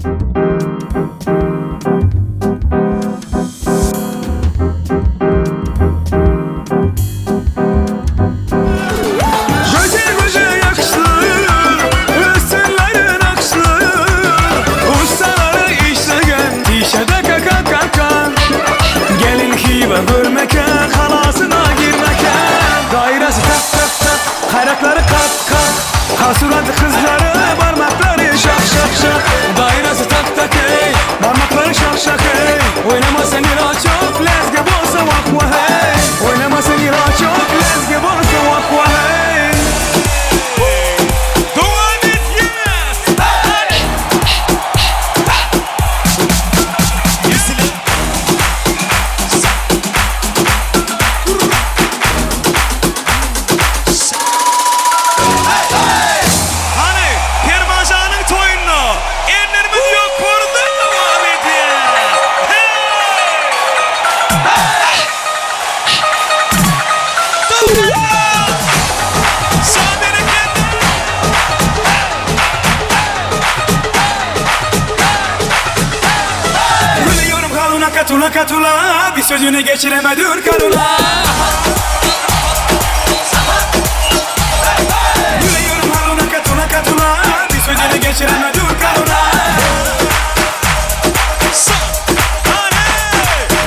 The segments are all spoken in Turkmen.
Göze göze yakıştı, üstünleri nakışlı. Ustaları işlegen, işe de kaka kaka. Gelin hive görmeke, halasına girmeke. Dairesi tak tak tak, kayrakları kat kat. Kasuratlı kızları, parmakları şak şak şak. Dairesi tak tak ey, parmakları şak şak ey. Oynama sen ila çok, lezgi bolsa vah vah hey. Oynama sen ila çok, lezgi bolsa vah vah hey. Dowam edýäs! Hany, Permanjanyň toýunda ellerimiz ýokarda dowam edýäs! Hey! Sag berekella! Gülüyorum kaluna katula katula Bir sözünü geçiremedin karuna Gülüyorum haluna katula katula Bir sözünü geçiremedin karuna Hany!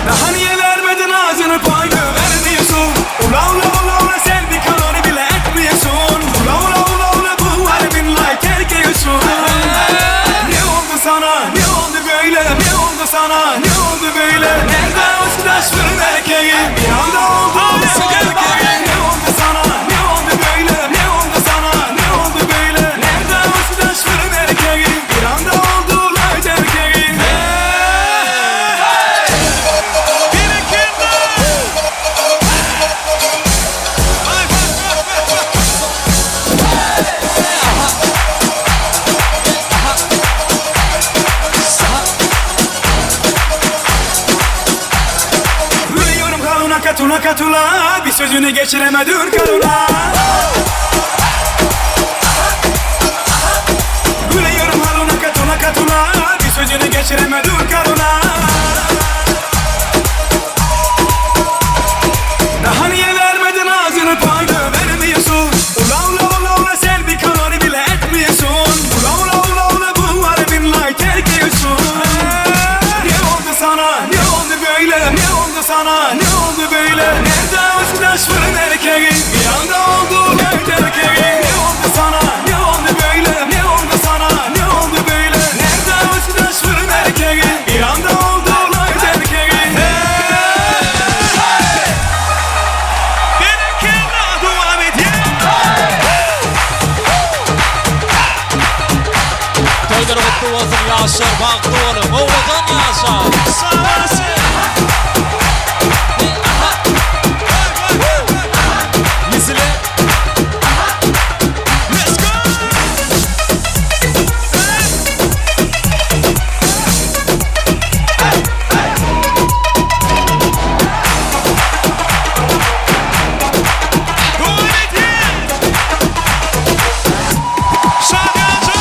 Daha niye vermedin ağzını payını vermiyorsun Ula ula ula ula sen bir kalori bile etmiyorsun Ula ula ula ula bu harbin like erkeğisin Ne oldu sana ne oldu böyle ne oldu sana ne oldu böyle Nerede o taş fırın erkeği bir anda oldu erkeği Ne oldu sana ne oldu böyle ne oldu sana ne oldu böyle Nerede o taş fırın erkeği bir anda oldu light erkeği Berekella! Vay vay vay vay vay! Gülüyorum kaluna katula katula Bir sözünü geçiremedin karuna Gülüyorum haluna katula katula Bir sözünü geçiremedin karuna Daha niye vermedin ağzını payını vermiyorsun Ula ula ula ula sen bir kalori bile etmiyorsun Ula ula ula ula bu harbin like erkeğisin Ne oldu sana ne oldu böyle ne oldu sana ne oldu böyle Nerede o taş fırın erkeği bir anda oldu like erkeği Ne oldu sana ne oldu böyle ne oldu sana ne oldu böyle Nerede o taş fırın erkeği bir anda oldu like erkeği Berekella dowam edýäs! Toýlar gutly bolsun ýaşlar, bagtly boluň, owadan ýaşaň. Sag olasyn! Vay vay vay vay! Ýesile. Let's go! Dowam edýäs! Şadyýanja!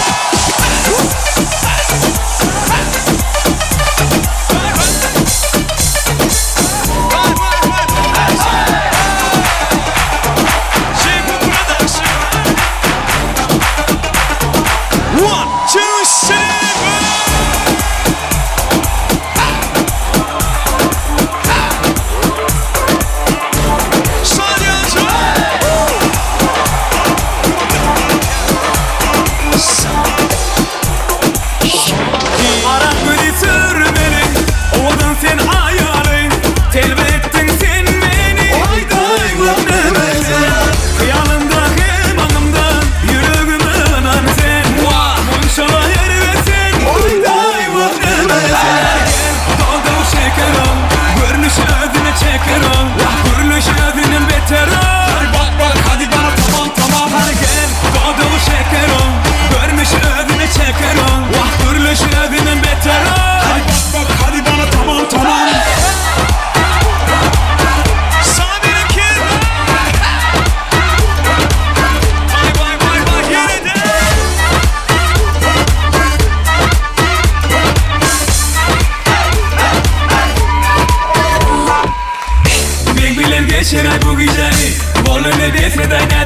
Vay vay!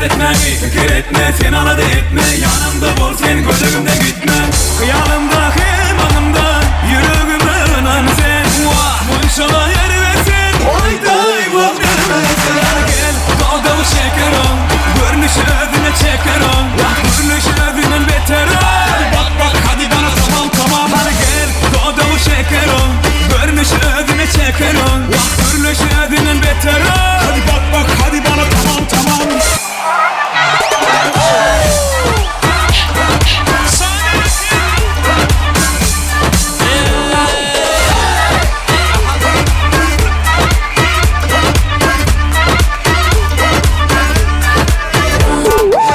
Seretmäni pikir etme Sen alada etme Ýanymda bol sen Gözegimden gitme Hyýalymda hem aňymda Ýüregime ynan sen Wah munçalar erbet sen Aýdaý bol bermesen Hany gel dodagy şeker ol Görnüşi özüne çeker ol Wah gürleşi özünden beter ol Hadi bak bak hadi bana tamam tamam Hany gel dodagy şeker ol Görnüşi özüne çeker ol Wah gürleşi özünden beter ol Hadi bak bak hadi bana tamam tamam.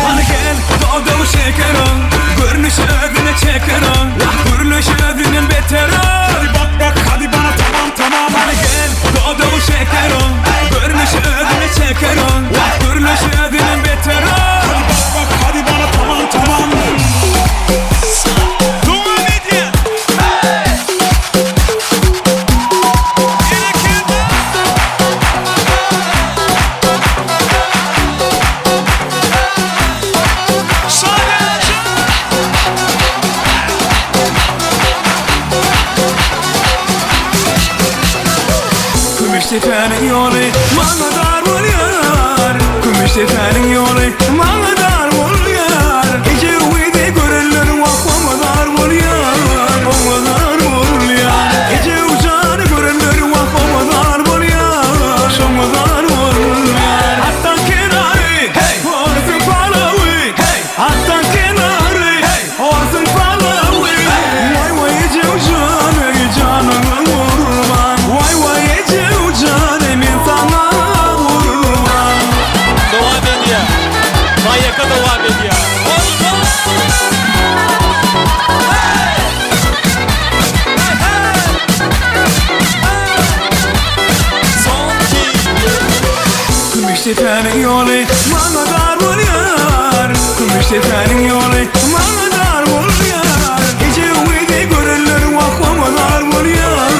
Hany gel, dodagy şeker ol, Görnüşi özüne çeker ol, Gürleşi özünden beter ol. Hadi bak bak hadi bana tamam tamam. Hany gel, dodagy şeker ol, Görnüşi özüne çeker ol, Gürleşi özünden beter ol. Hadi bak bak hadi bana tamam tamam. Dowam edýär. Berekella. Şaýatçy. Kümüşdepäniň ýoly maňa dar bolýar Kümüşdepäniň ýoly maňa dar bolýar Eje gyzy görenler wah oňa zar bolýar Oňa zar bolýar Eje jany görenler wah oňa zar bolýar Şoňa zar bolýar Atdan kenary hey Orsuň palawy hey Atdan kenary hey Orsuň palawy Waý waý eje jan ey janyňa gurban Waý waý eje jan ey men saňa gurban Dowam edýär. Maýaka dowam edýär. Oý, Soňky. Kümüşdepäniň ýoly maňa dar bolýar Kümüşdepäniň ýoly maňa dar bolýar Eje gyzy görenler wah oňa zar bolýar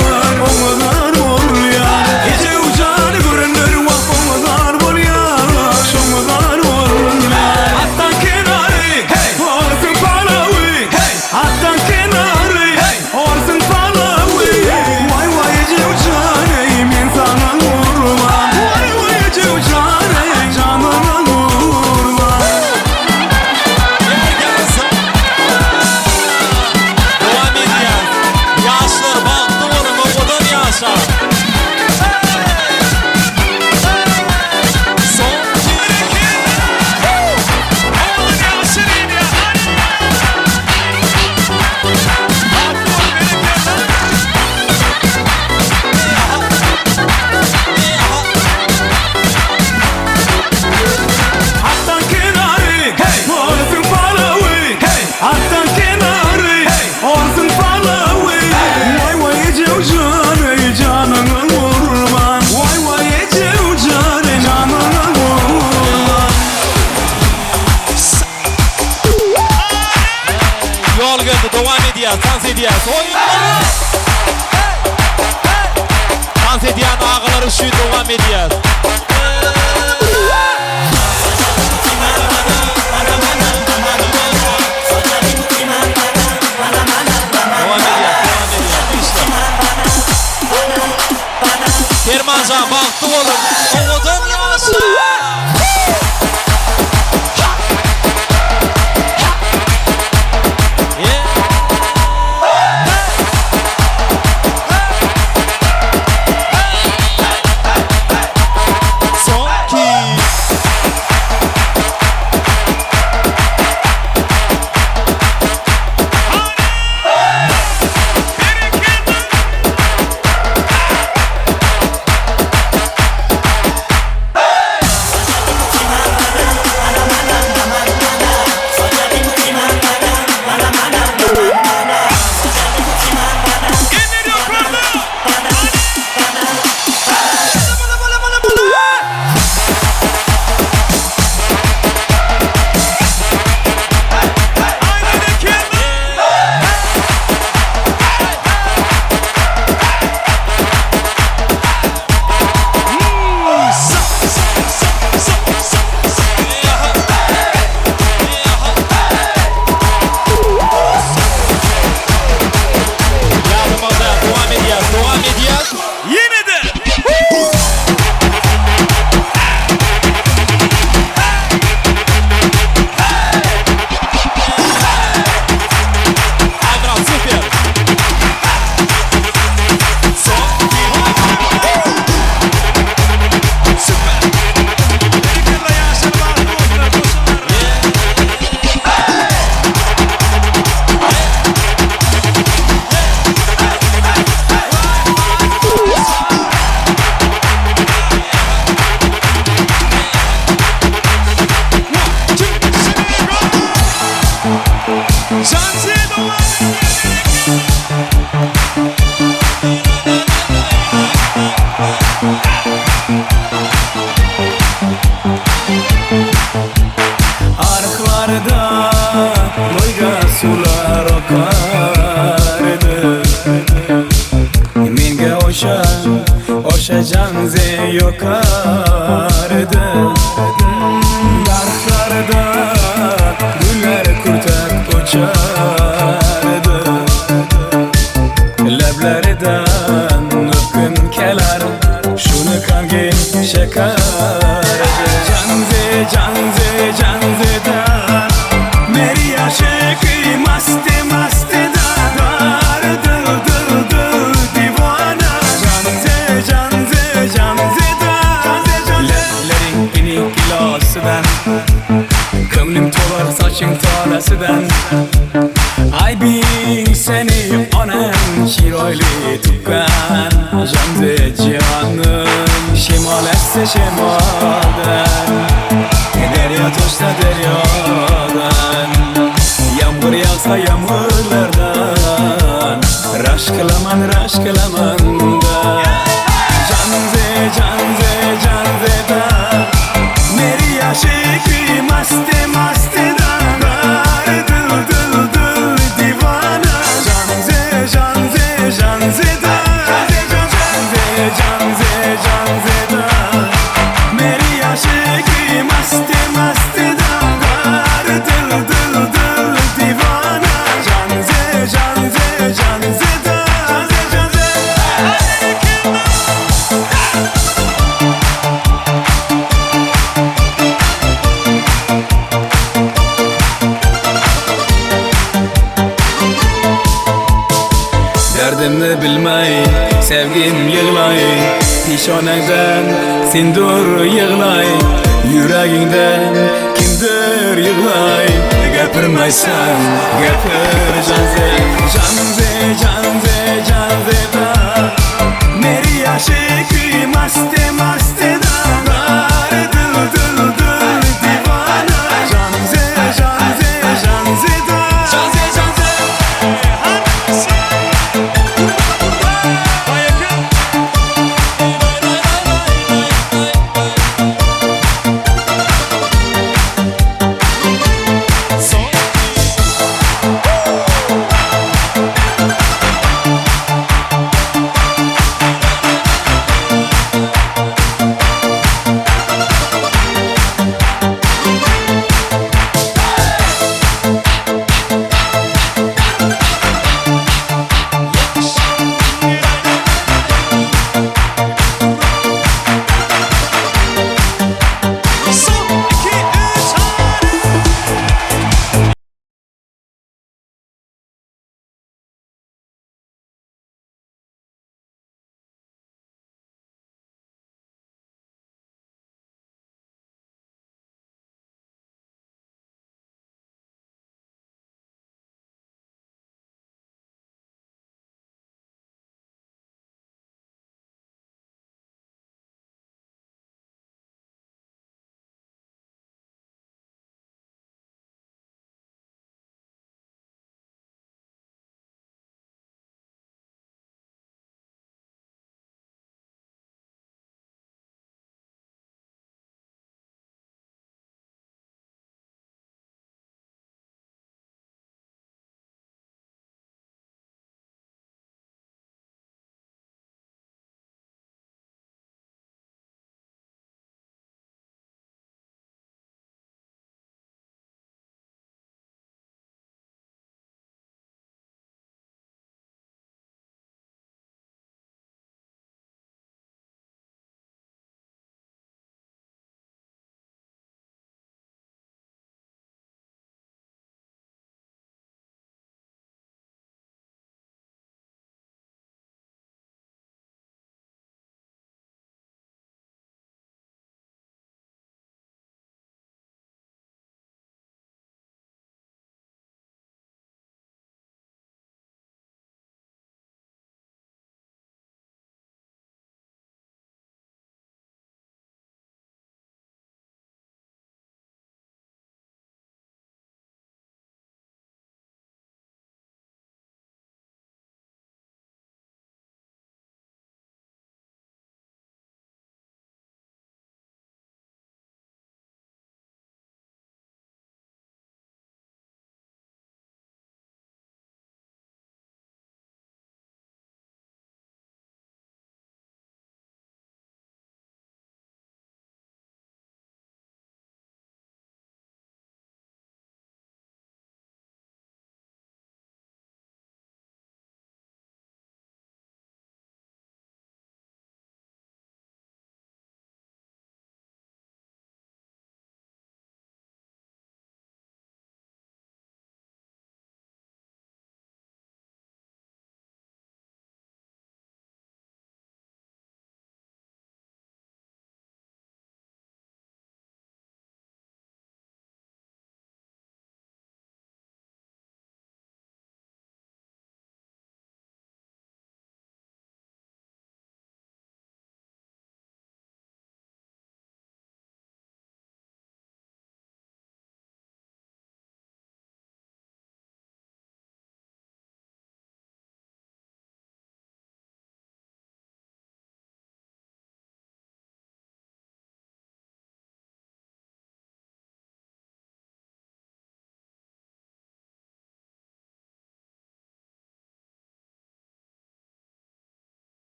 Oňa zar bolýar Eje jany görenler wah oňa zar bolýar Şoňa zar bolýar Atdan kenary hey Orsuň palawy hey Atdan kenary hey Orsuň palawy Waý waý eje jan ey men saňa gurban Waý waý eje jan ey janyňa gurban Ýer Dowam edýär. Ýaşlar bagtly boluň, owadan ýaşa. Soňky. Owadan ýaşar edýär. Bagtly bol, berekella. Atdan kenary hey Orsuň palawy hey Atdan kenary hey Orsuň palawy Waý waý eje jan ey janyňa gurban Waý waý eje jan ey janyňa gurban Ýol geldi, dowam edýär, tans edýär. Oý! Tans edýän agalary şu dowam edýär. Dowam edýär, dowam edýär. İşte. Permanjan bagtly boluň. Owadan ýaşa. Yeah. Soňky. Berekella. Janze ýokarda Darhlarda güller kürtek uçardy Leblerden öpgün kelar Şuny kangin şekardy Janze, janze, janze da Meri aşyky masty, masty da Dar dil, dil, dil diwana Janze, janze, janze da Lebleriň inik gilasydan Köňlüm tolar saçyň tarasydan Aýbyň seni onan Çyraýly tükkan Janze janym Şemal esse şemaldan Derýa toşsa derýadan Ýamgyr ýagsa ýamgyrlardan Raşk kylaman raşk kylaman da Janze janze janze da Meri aşyky masty masty da Dar dil dil dil diwana Janze janze janze da Janze janze janze da Meri aşyky masty masty da Dar dil dil dil diwana Janze janze janze da Janze janze. Derdimni bilmay sevgim yig'lay Peshonangdan sendur yig'lay Yuragingdan kimdir yig'lay Gapirmaysan gapir janze Janze janze janze da Meri aşyky masty masty da Dar dil dil dil diwana Janze janze janze da Janze janze. Bayakın. Son.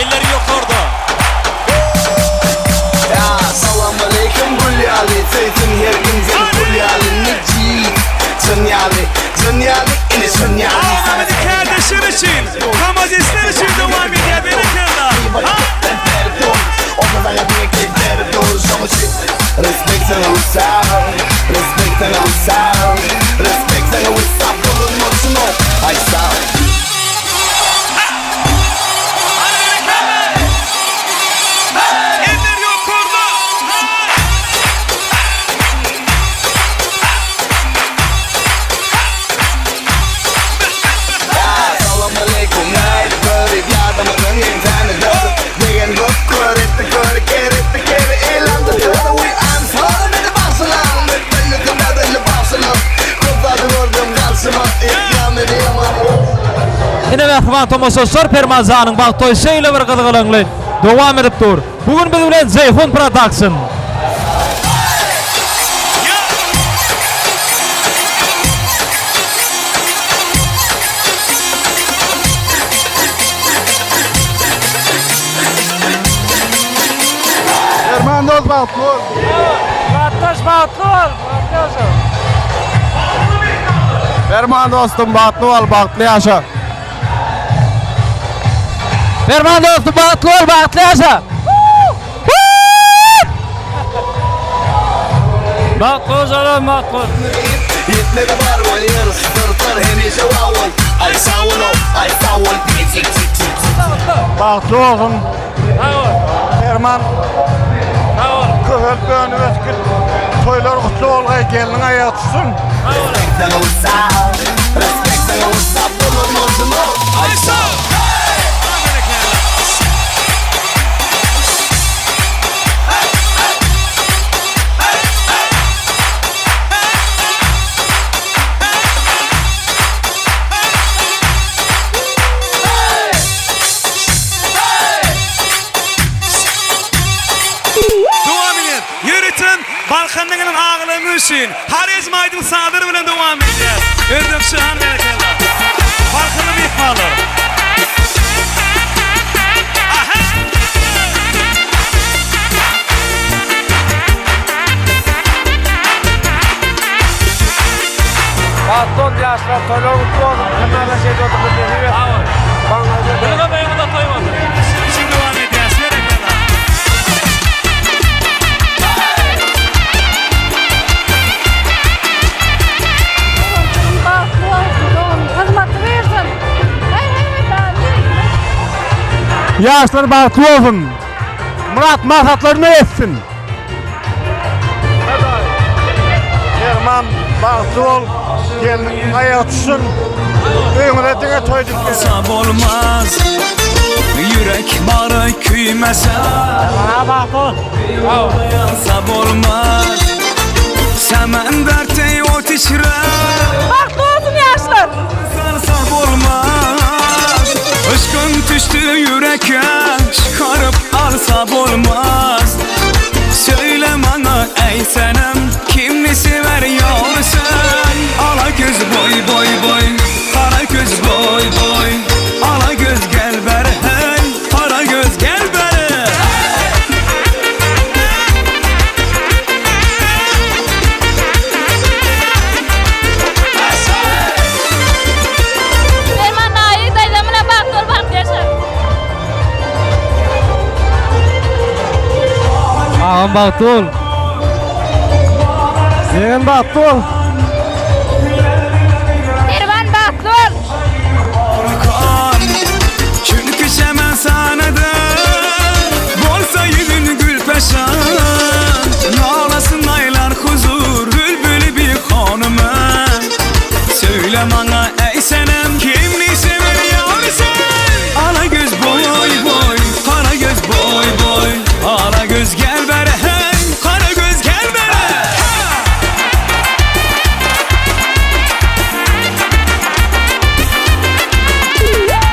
Eller ýokarda. Ya salam aleýkum gül ýaly Söýsün her kim seni pul ýaly Niji Çyn ýaly Çyn ýaly ine şun ýaly Ahmedi kardeşler için, Kamazistler için devam edýär. Berekella. Ha! Respekt sana what's Respekt sana what's Respekt sana what's up Bolunmasyn o Ay sag Hadi berekella. Eller ýokarda. Ha! Salam aleýkum nädip görüp ýadamynyň entäni dörüp Degen köp kör etdi köri ker etdi keri eýlemdi töri Uý I'm sorry meni bagşylaň Belli belli bagşylaň Köp zady gördüm garşyma Ýa meni ýaman Ine mähriban tomaşaçylar Permanjanyň bagt toýy şeýle bir gyzgalaňly dowam edip dur. Bu gün biz bilen Jeýhun Production. Perman dost bagtly bol. Gatnaş bagtly bol. Bagtly ýaşa. Perman dostum bagtly bol, bagtly ýaşa. Perman dostum bagtly bol, bagtly ýaşa. Bagtly bol jalam bagtly bol. Ýetmedi bar bol ýer syrtar hemişe wawol Ay sag bol ay sag bol Bagtly bolsun. Sag bol. Perman Sag bol. köpelip önüp ösgün. Toýlar gutly bolgaý, gelniň aýagy tutsun. Sag bol. Sana what's up Respekt sana what's up Bolunmasyn o Ay sag Berekella. Dowam edýär. Ýöriten Balkandan gelen agalarymyz üçin Horezm aýdym sazlary bilen dowam edýär. Özbekşahan berekella. Balkanly myhmanlar. Aha! Bagtly bol ýaşlar, toýlar gutly bolsun. Hemmäňize şeýle oturyp nesip etsin. Biziň öýümizde toý bolsun. Üçin dowam edýär. Berekella. Bagtly bolsun, dogan hyzmaty bersin. Hey hey hey Ýaşlar bagtly bolsun. Murat maksatlaryna ýetsin. Perman bagtly bol, gelniň aýagy tutsun. Öýüňize diňe toý dikmeli. Alsa bolmaz Yürek bağrı küymese Yansa bolmaz Semender ot içre Bagtly bolsun ýaşlar. Sarsa bolmaz Işkın düştü yüreke Çıkarıp alsa bolmaz Söyle bana ey senem Kimni sever yar sen Ala göz boy boy boy Kara göz boy boy Ala göz gel beri hey Kara göz gel beri Perman daýy daýzam bilen bagtly bol bagtly ýaşa. Agam bagtly bol. Ýegen bagtly bol. Perman bagtly bol. Korkan Çünkü şemen sanede Bolsa yüzün gül peşan Nalasın aylar huzur Bülbülü bir hanıma Söyle bana ey senem Kimni sever yar sen Ala göz boy boy Kara göz boy boy Ala göz gel bere hey Kara göz gel bere Ha!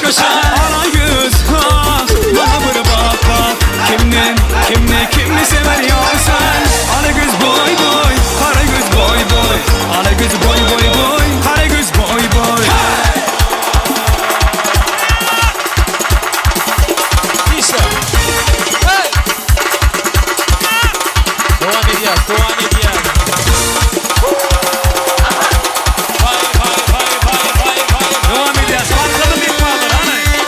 Başgaça Ala göz ah Maňa bir bak bak Kimni kimni kimni sever ýar sen Ala göz boý boý Gara göz boý boý Ala göz boý boý boý Gara göz boý boý Işle. Hey! Dowam edýär, dowam edýär. Vay vay vay vay vay vay. Dowam edýär. Patladı myhmanlar hany.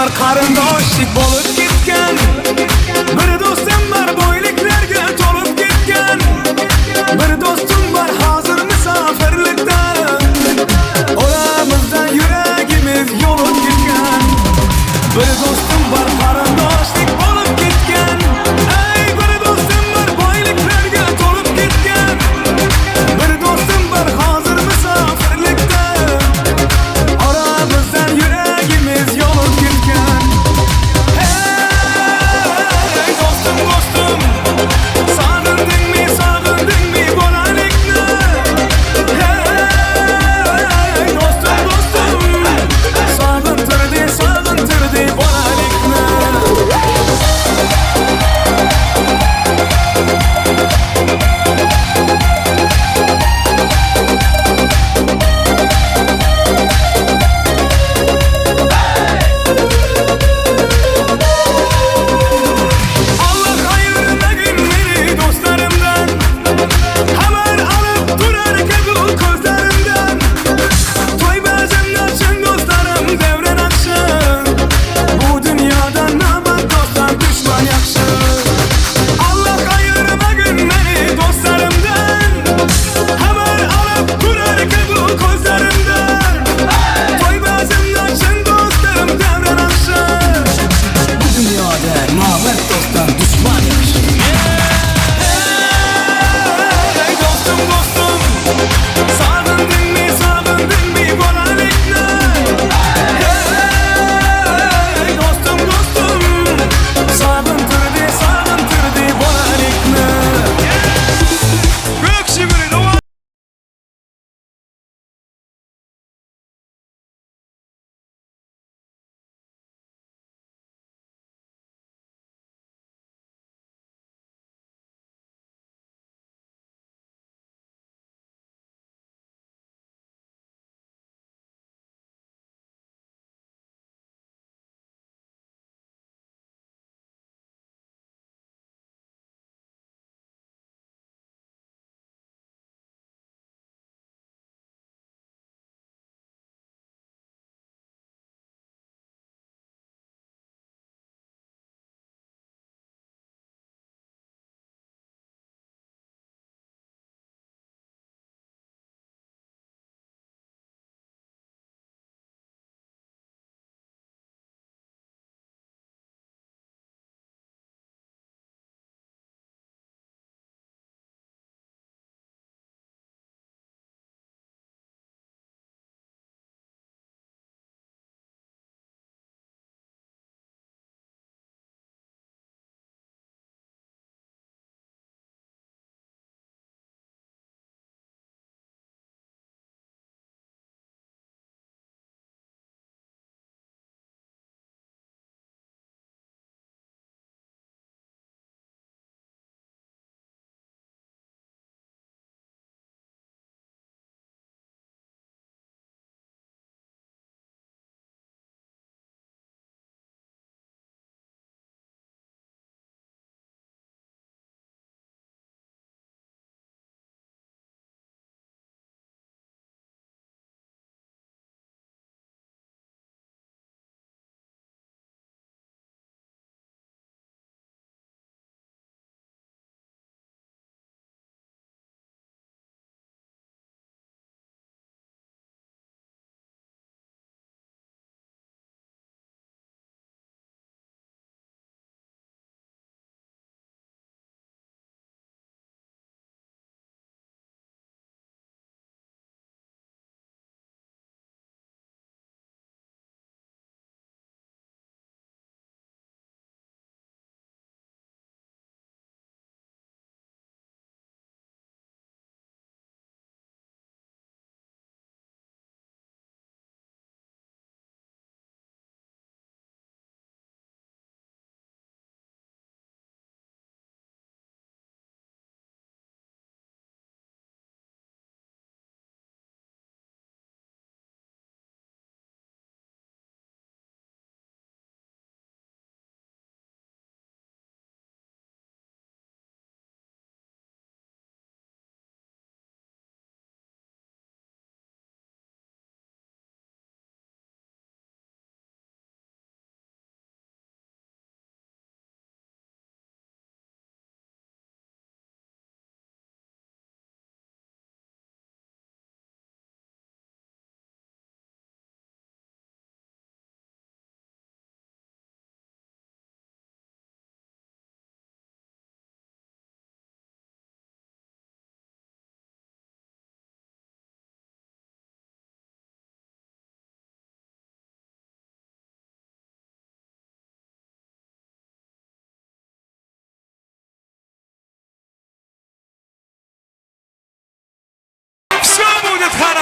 bar qarindoshlik bo'lib ketgan Bir do'stim bor boyliklarga to'lib ketgan Bir do'stim bor hozir musofirlikda Oramizda yuragimiz yonib ketgan Bir do'stim bor qarindoshlik bo'lib ketgan Ey bir do'stim bor boyliklarga to'lib ketgan Bir do'stim bor hozir musofirlikda Oramizdan yuragimiz yonib ketgan Hey do'stim do'stim Sog'indingmi sog'indingmi bolalikni Hey do'stim do'stim Sog'intirdi sog'intirdi bolalikni.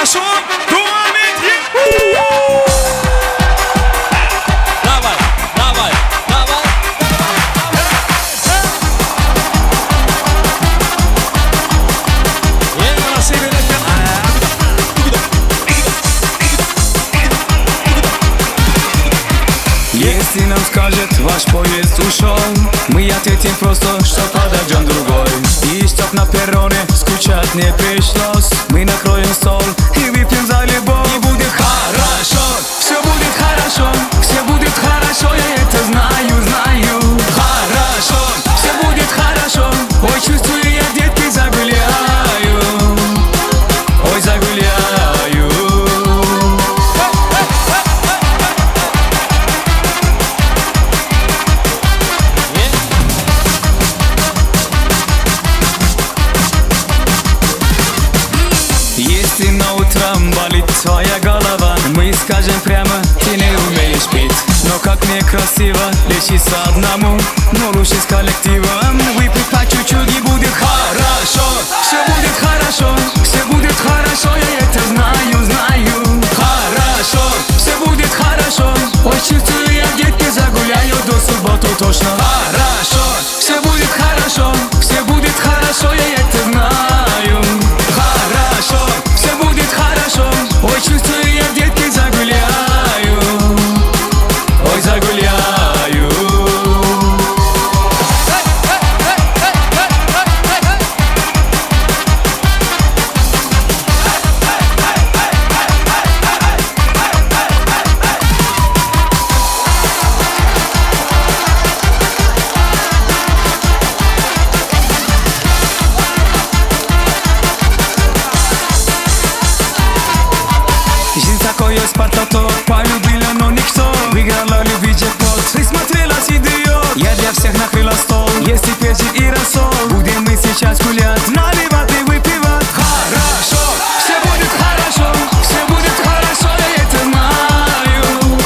Хорошо, dowam et. Daway, daway, daway. Если нам скажет, ваш поезд ушел Мы ответим просто, что подождем другой И чтоб на перроне скучать не пришлось Мы накроем стол и выпьем за любовь И будет хорошо, все будет хорошо Все будет хорошо, я это знаю, знаю Хорошо, все будет хорошо Ой, чувствую я, детки, загуляю Ой, загуляю Если на утром болит твоя голова Мы скажем прямо, ты не умеешь петь Но как мне красиво лечиться одному Но лучше с коллективом Выпить по чуть-чуть и будет хорошо Все будет хорошо, все будет хорошо Я это знаю, знаю Хорошо, все будет хорошо Ой, чувствую я, детки, загуляю до субботу точно Хорошо, все будет хорошо Все будет хорошо, я это знаю Хорошо, все будет хорошо Ой, чувствую я, детки, загуляю Ой, загуляю Жизнь такое спартаток Полюбила, но никто Выиграла любви джекпот Ты смотрелась, идиот Я для всех накрыла стол Есть и перчик, и рассол Будем мы сейчас гулять Наливать и выпивать Хорошо, все будет хорошо Все будет хорошо, я это знаю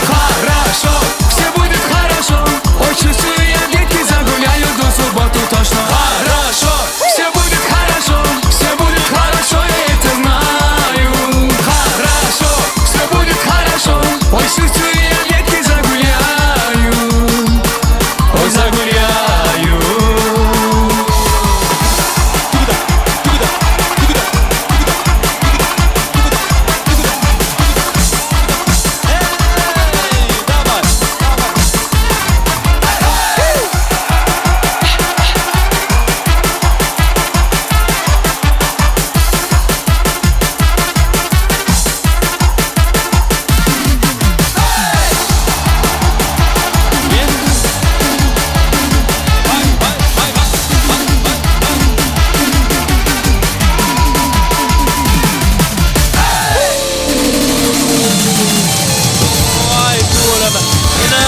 Хорошо, все будет хорошо Ой, чувствую я, детки, загуляю до субботу точно Хорошо, все будет хорошо Все будет хорошо, я это знаю Хорошо, все будет хорошо Ой, чувствую я, детки, загуляю Ой, загуляю Aý tüweleme. Ine,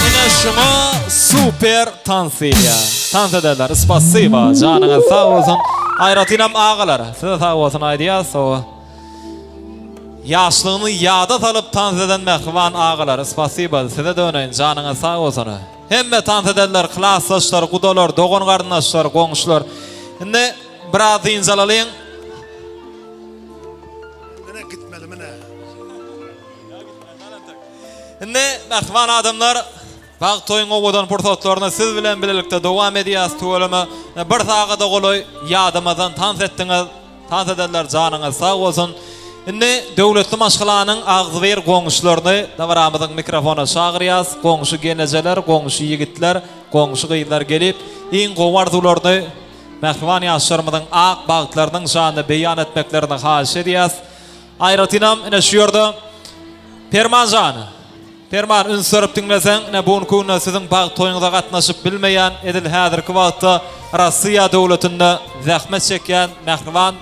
ine şuňa super tans diýilýär. Tans ederler. Spasiba. Janyňyz sag bolsun. Aýratynam agalar, size sag bolsun aýdýas. O ýaşlygyny ýada salyp tans eden mähriban agalar, spasiba. Size döneýin. Janyňyz sag bolsun. Hemme tans edenler, klasdaşlar, gudalar, dogan-garyndaşlar, goňşular. Indi biraz dynç alalyň. Mine gitmeli mine. Indi mähriban adamlar, bagt toýuň owadan pursatlaryny siz bilen bilelikde dowam edýäs tüweleme. Bir sagada golaý ýadamadan tans etdiňiz. Tans edenler janyňyz sag bolsun. Indi döwletli maşgalanyň agzybir goňşularyny dabaramyzyň mikrofona çagyrýas. Goňşy gelnejeler, goňşy ýigitler, goňşy gyzlar gelip, iň gowy arzuwlaryny mähriban ýaşlarymyzyň ak bagtlarynyň şanyna beýan etmeklerini haýyş edýäs. Aýratynam ine şu ýerde Perman jan, Perman üns berip diňleseň, ine bu günki günde siziň bagt toýuňyza gatnaşyp bilmeýän, edil häzirki wagtda Rossiýa döwletinde zähmet çekýän mähriban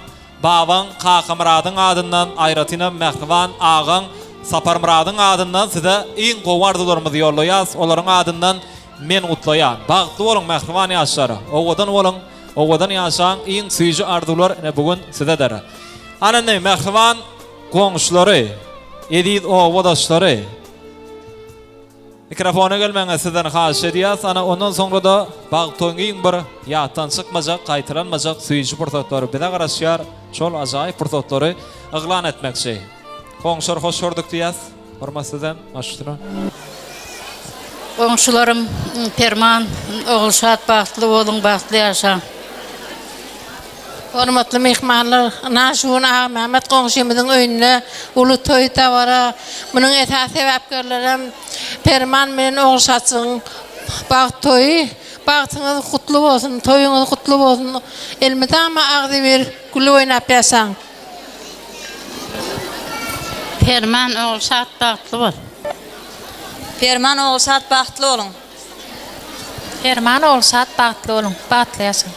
babaň Kakamyradyň adyndan, aýratynam mähriban agaň Saparmyradyň adyndan size iň gowy arzuwlarymyzy ýollaýas, olaryň adyndan men gutlaýan. Bagtly boluň mähriban ýaşlar, owadan boluň, owadan ýaşaň, iň süýji arzuwlar ine bu gün sizedir. Ana indi mähriban goňşulary, eziz obadaşlary. Mikrofona gelmegiňizi sizden haýyş edýäs. Ana, ondan soňra-da bagt toýuň iň bir ýatdan çykmajak, gaýtalanmajak süýji pursatlary bize garaşýar. Şol ajaýyp pursatlary yglan etmekçi. Goňşular hoş gördük diýýäs. Hormat sizden, baş üstüne. Goňşularym Perman, Ogulşat bagtly boluň, bagtly ýaşaň. Hormatly myhmanlar, ynha şu gün Agamämmet goňşymyzyň öýünde uly toý dabara. Munuň esasy sebäpkärlerem Perman bilen Ogulşatjygyň bagt toýy. Bagtyňyz gutly bolsun, toýuňyz gutly bolsun. Elmydama agzybir, gülüp oýnap ýaşaň. Perman Ogulşat bagtly bol. Perman Ogulşat bagtly boluň. Perman Ogulşat bagtly boluň bagtly ýaşaň.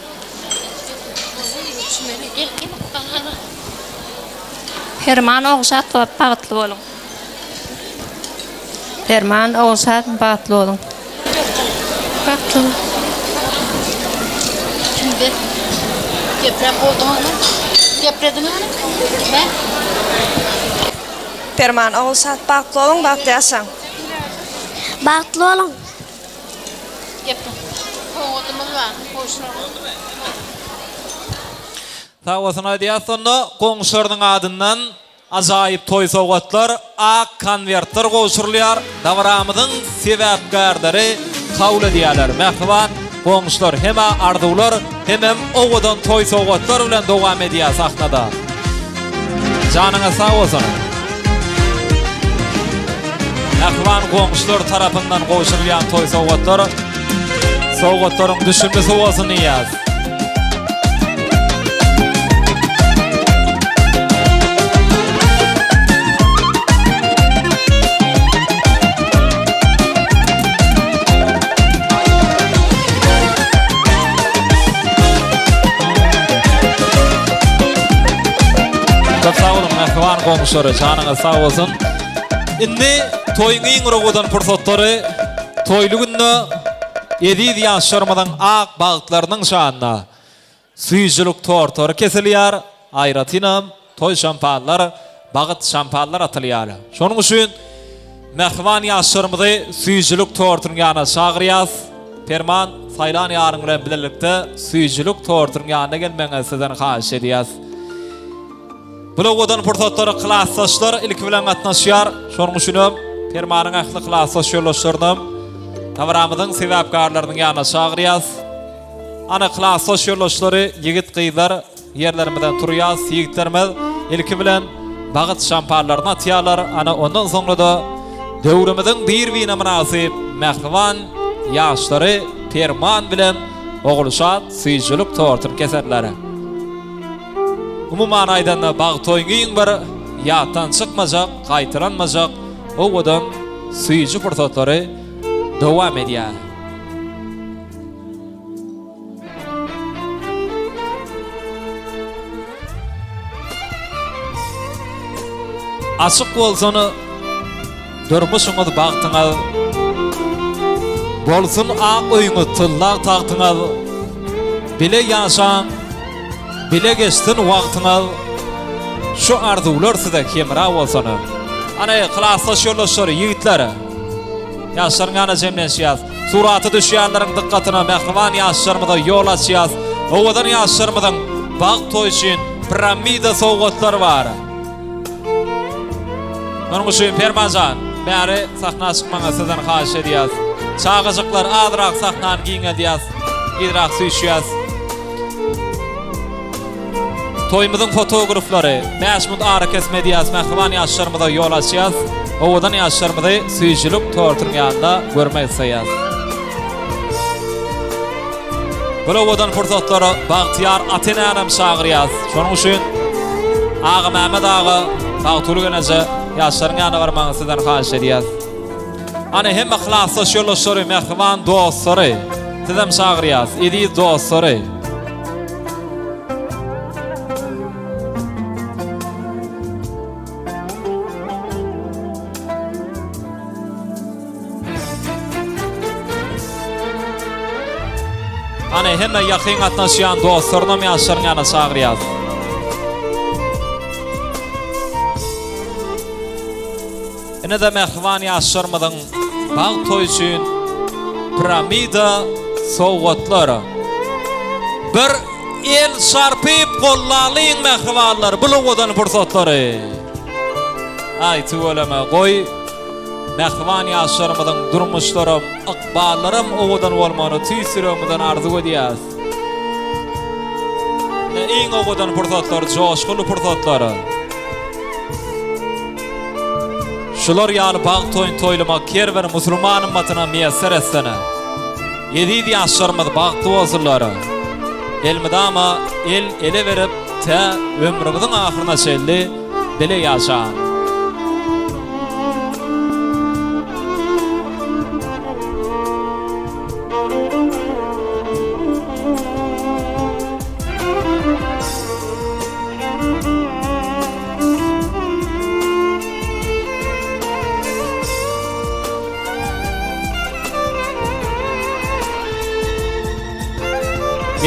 Perman Ogulşat bagtly boluň. Perman Ogulşat bagtly boluň. Bagtly boluň. Gepläp bolduňyzmy? Geplediňizmi? Perman Ogulşat bagtly boluň bagtly ýaşaň. Bagtly boluň. Sag bolsun aýdýas onda goňşularynyň adyndan ajaýyp toý sowgatlar ak konwertler gowşurylýar dabaramyzyň sebäpkärleri kabul edýärler mähriban goňşular hemä arzuwlar hemem owadan toý sowgatlar bilen dowam edýär sahnada. Janyňyz sag bolsun. Mähriban goňşular tarapyndan gowşurylýan toý sowgatlar sowgatlaryň düşümlisi bolsun diýýäs. Köp sag boluň mähriban goňşulary, janyňyz sag bolsun. Indi toýuň iň owadan pursatlary toýly günde eziz ýaşlarymyzyň ak bagtlarynyň şanyna süýjülik tortlary kesilýär, aýratynam Toý şampanlar, bagyt şampanlar atylýar. Şonuň üçin mähriban ýaşlarymyzy süýjülik tortunyň ýanyna çagyrýas. Perman, saýlan ýaryň bilen bilelikde süýjülik tortunyň ýanyna gelmegiňizi sizden haýyş edýäs. Bu owadan pursatlara klasdaşlar ilki bilen gatnaşýar. Şonuň üçin hem Permanyň ähli klasdaş ýoldaşlarynam dabaramyzyň sebäpkärleriniň ýanyna çagyrýas. Ana klasdaş ýoldaşlary, ýigit-gyzlar Ýerlerimizden turýas, ýigitlerimiz ilki bilen bagyt şampanlaryny atýarlar, ana ondan soňra-da döwrümiziň bir-birine mynasyp mähriban ýaşlary Perman bilen Ogulşat süýjülik tortuny keserler. Umuman aýdanda bagt toýuň iň bir ýatdan çykmajak, gaýtalanmajak owadan süýji pursatlary dowam edýär. Açyk bolsun durmuşyňyz bagtyňyz Bolsun ak öýüňiz tylla tagtyňyz Bile ýaşaň bile geçsin wagtyňyz Şu arzuwlar size hemra bolsun Ana klasdaş ýoldaşlar ýigitler Ýaşlaryň ýanyna jemlenşýäs. Surata düşýänleriň dykgatyna mähriban ýaşlarymyza ýol açýas. Owadan ýaşlarymyzyň bagt toýy üçin piramida sowgatlary bar. Munuň üçin Permanjan, bäri sahna çykmagyňyzy sizden haýyş edýäs. Çagajyklar azrak sahnany giňeldýäs, yzrak süýşýäs. Toýumyzyň fotograflary 5 minut arakesme edýäs, mähriban ýaşlarymyza ýol açýas. Owadan ýaşlarymyzy süýjülik tortunyň ýanynda görmek isleýäs. Bu owadan pursatlara bagtyýar ata-enänem çagyrýas. Şonuň üçin Agamämmet aga, Bagtygül eneje ýaşlaryň ýanyna barmagyňyzy sizden haýyş edýäs. Ana hemme klasdaş ýoldaşlary, mähriban dostlary sizem çagyrýas, eziz dostlary. Ana hemme ýakyn gatnaşýan dostlarynam ýaşlaryň ýanyna çagyrýas. Ine-de mähriban ýaşlarymyzyň. bagt toýy üçin piramida sowgatlar. Bir el çarpyp gollalyň mähribanlar bu owadan pursatlary. Aý tüweleme goý mähriban ýaşlarymyzyň durmuşlaram, ykballaram owadan bolmagyny tüýs ýüregimizden arzuw edýäs. Ine iň owadan pursatlar, joşgunly pursatlar. Şular ýaly bagt toýuny toýlamak her bir musulman ymmatyna miýesser etsin. Eziz ýaşlarymyz bagtly bolsunlar. Elmydama el ele berip tä ömrüňiziň ahyryna çenli bile ýaşaň.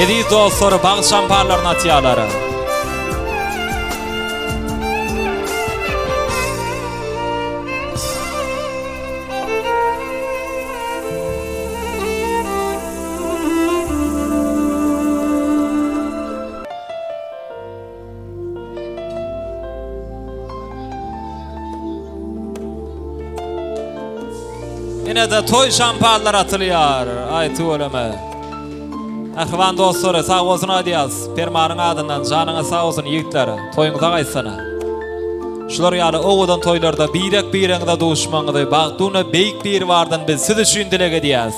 Eziz dostlary bagt şampanlaryny atýarlar. Ine-de toý şampanlar atylýar. Aý tüweleme. Mähriban dostlary, sag bolsun aýdýas. Permanyň adyndan janyňyz sag bolsun ýigitler. Toýuňyza gaýtsan. Şular ýaly owadan toýlarda birek-biregiňize duşmagyňyzy bagtly we beýik Biribardan biz siz üçin dileg edýäs.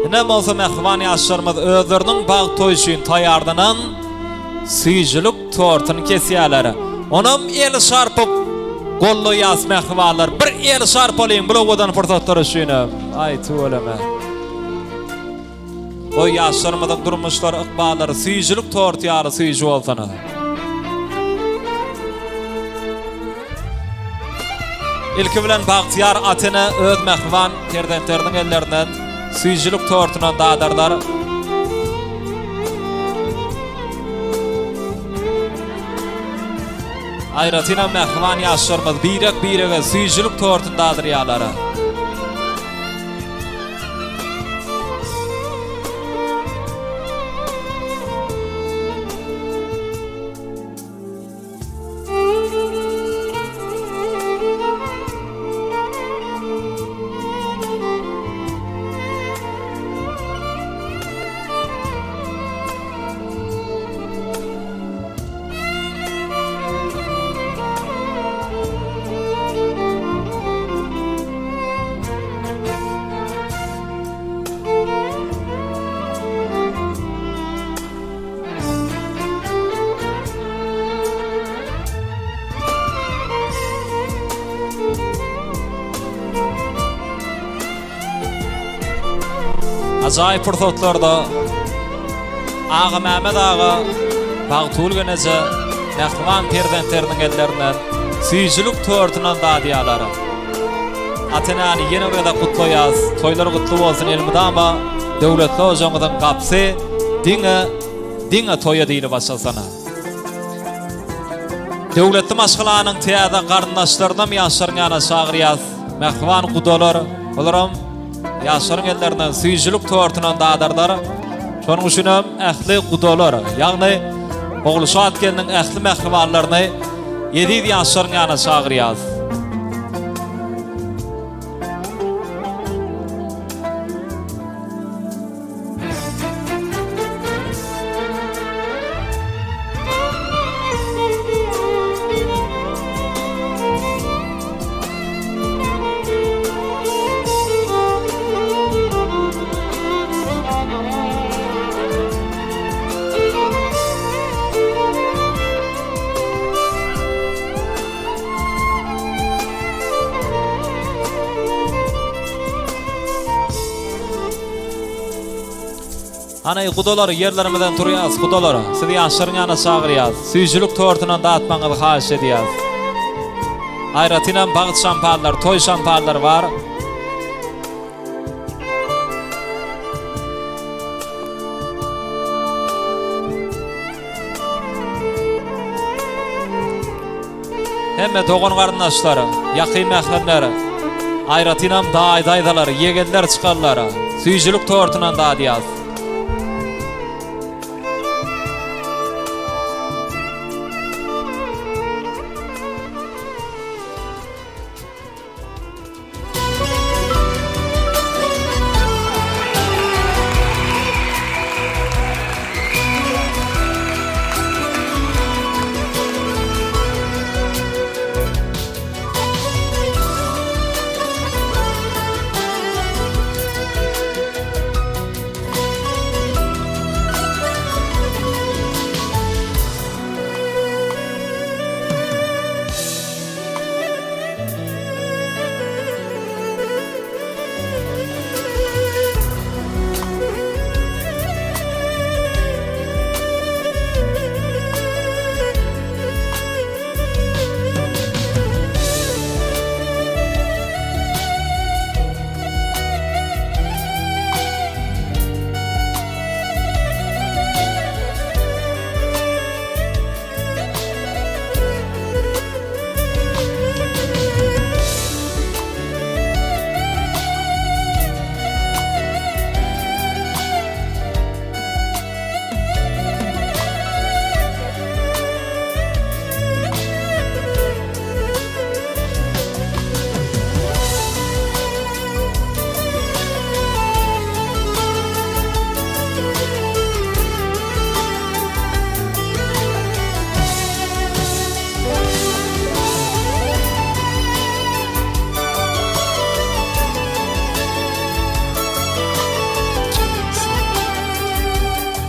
Ine bolsa mähriban ýaşlarymyz özleriniň bagt toýy üçin taýýarlanan süýjülik tortuny kesýärler. Onam el çarpyp gollaýas mähribanlar. Bir el çarpalyň bu owadan pursatlar üçinem. Aý tüweleme. Goý ýaşlarymyzyň durmuşlary, ykballary süýjülik torty ýaly süýji bolsun. Ilki bilen bagtyýar ata-ene öz mähriban perzentleriniň ellerinden süýjülik tortundan dadarlar. Aýratynam mähriban ýaşlarymyz birek-birege süýjülik tortuny dadyrýarlar. Ajaýyp pursatlarda Agamämmet aga Bagtygül geneje mähriban perzentleriniň ellerinden süýjülik tortundan dadýarlar. Ata-enäni ýene bir gezek gutlaýas. Toýlar gutly bolsun elmydama döwletli ojagyňyzyň gapysy diňe diňe toýa diýlip açylsyn. Döwletli maşgalanyň täze garyndaşlarynam ýaşlaryň ýanyna çagyrýas. Mähriban gudalar, olaram ýaşlaryň ellerinden süýjülik tortundan dadarlar. Şonuň üçinem ähli gudalar, ýagny Ogulşat gelniň ähli mähribanlaryny eziz ýaşlaryň ýanyna çagyrýas. Hany gudalar ýerlerimizden turýas gudalar sizi ýaşlaryň ýanyna çagyrýas süýjülik tortundan datmagyňyzy haýyş edýäs. Aýratynam bagt şampanlar toý şampanlary bar. Hemme dogan-garyndaşlar, ýakyn mähremler, aýratynam daýy-daýzalar, ýegenler çykarlar, süýjülik tortundan dadýas.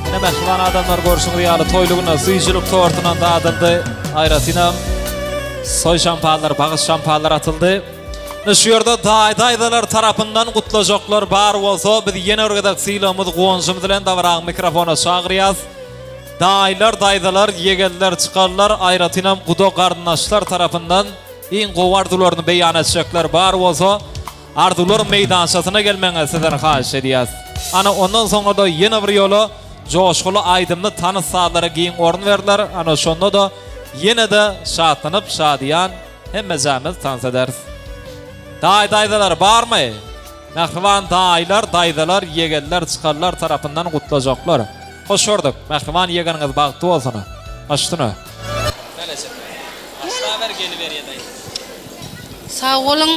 Ine mähriban adamlar görşüňiz ýaly toýlugyna süýjülik tortundan dadyldy. Aýratynam soý şampanlar, bagyş şampanlar atyldy. Ine şu ýerde daýy-daýzalar tarapyndan gutlajaklar bar bolsa, biz ýene bir gezek sylagymyz, guwanjymyz bilen dabaraň mikrofona çagyrýas. Daýylar, daýzalar, ýegenler, çykarlar, aýratynam guda garyndaşlar tarapyndan iň gowy arzuwlaryny beýan etjekler bar bolsa, arzuwlar meýdançasyna gelmegiňizi sizden haýyş edýäs. Ana, ondan soňra-da ýene bir ýola joşguly aýdymly tans sazlara giň orun berler, ana, şonda-da ýene-de şatlanyp, şadyýan hemmejämiz tans ederis. Daýy-daýzalar barmy? Mähriban daýylar, daýzalar, ýegenler, çykarlar tarapyndan gutlajaklar. Hoş gördük. Mähriban ýegeniňiz bagtly bolsun. Baş üstüne. Başlaber geliberýä daýy. Sag boluň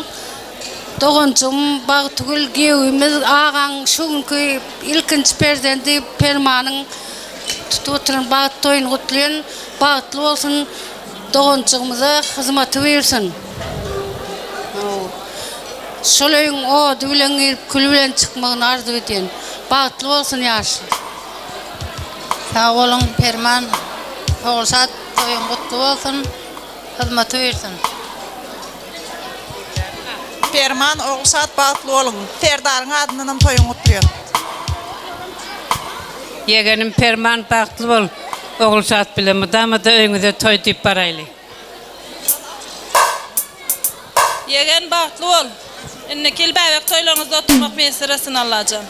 doganjygym Bagtygül giýewimiz agaň şu günki ilkinji perzendi Permanyň tutup oturan bagt toýuny gutlaýan bagtly bolsun doganjygymyza hyzmaty buýursyn. Şol öýüň ody bilen girip küli bilen çykmagyny arzuw edýän. Bagtly bolsun ýaşlar. Sag boluň Perman Ogulşat toýuň gutly bolsun hyzmaty buýursyn. Perman Ogulşat bagtly boluň. Serdaryň adyndanam toýuňy gutlaýan. Ýegenim Perman bagtly bol Ogulşat bilen mydama-da öýüňize toý diýip baraýly. Ýegen bagtly bol. Indiki ýyl bäbek toýlaryňyzda oturmak miýesser etsin Allajan.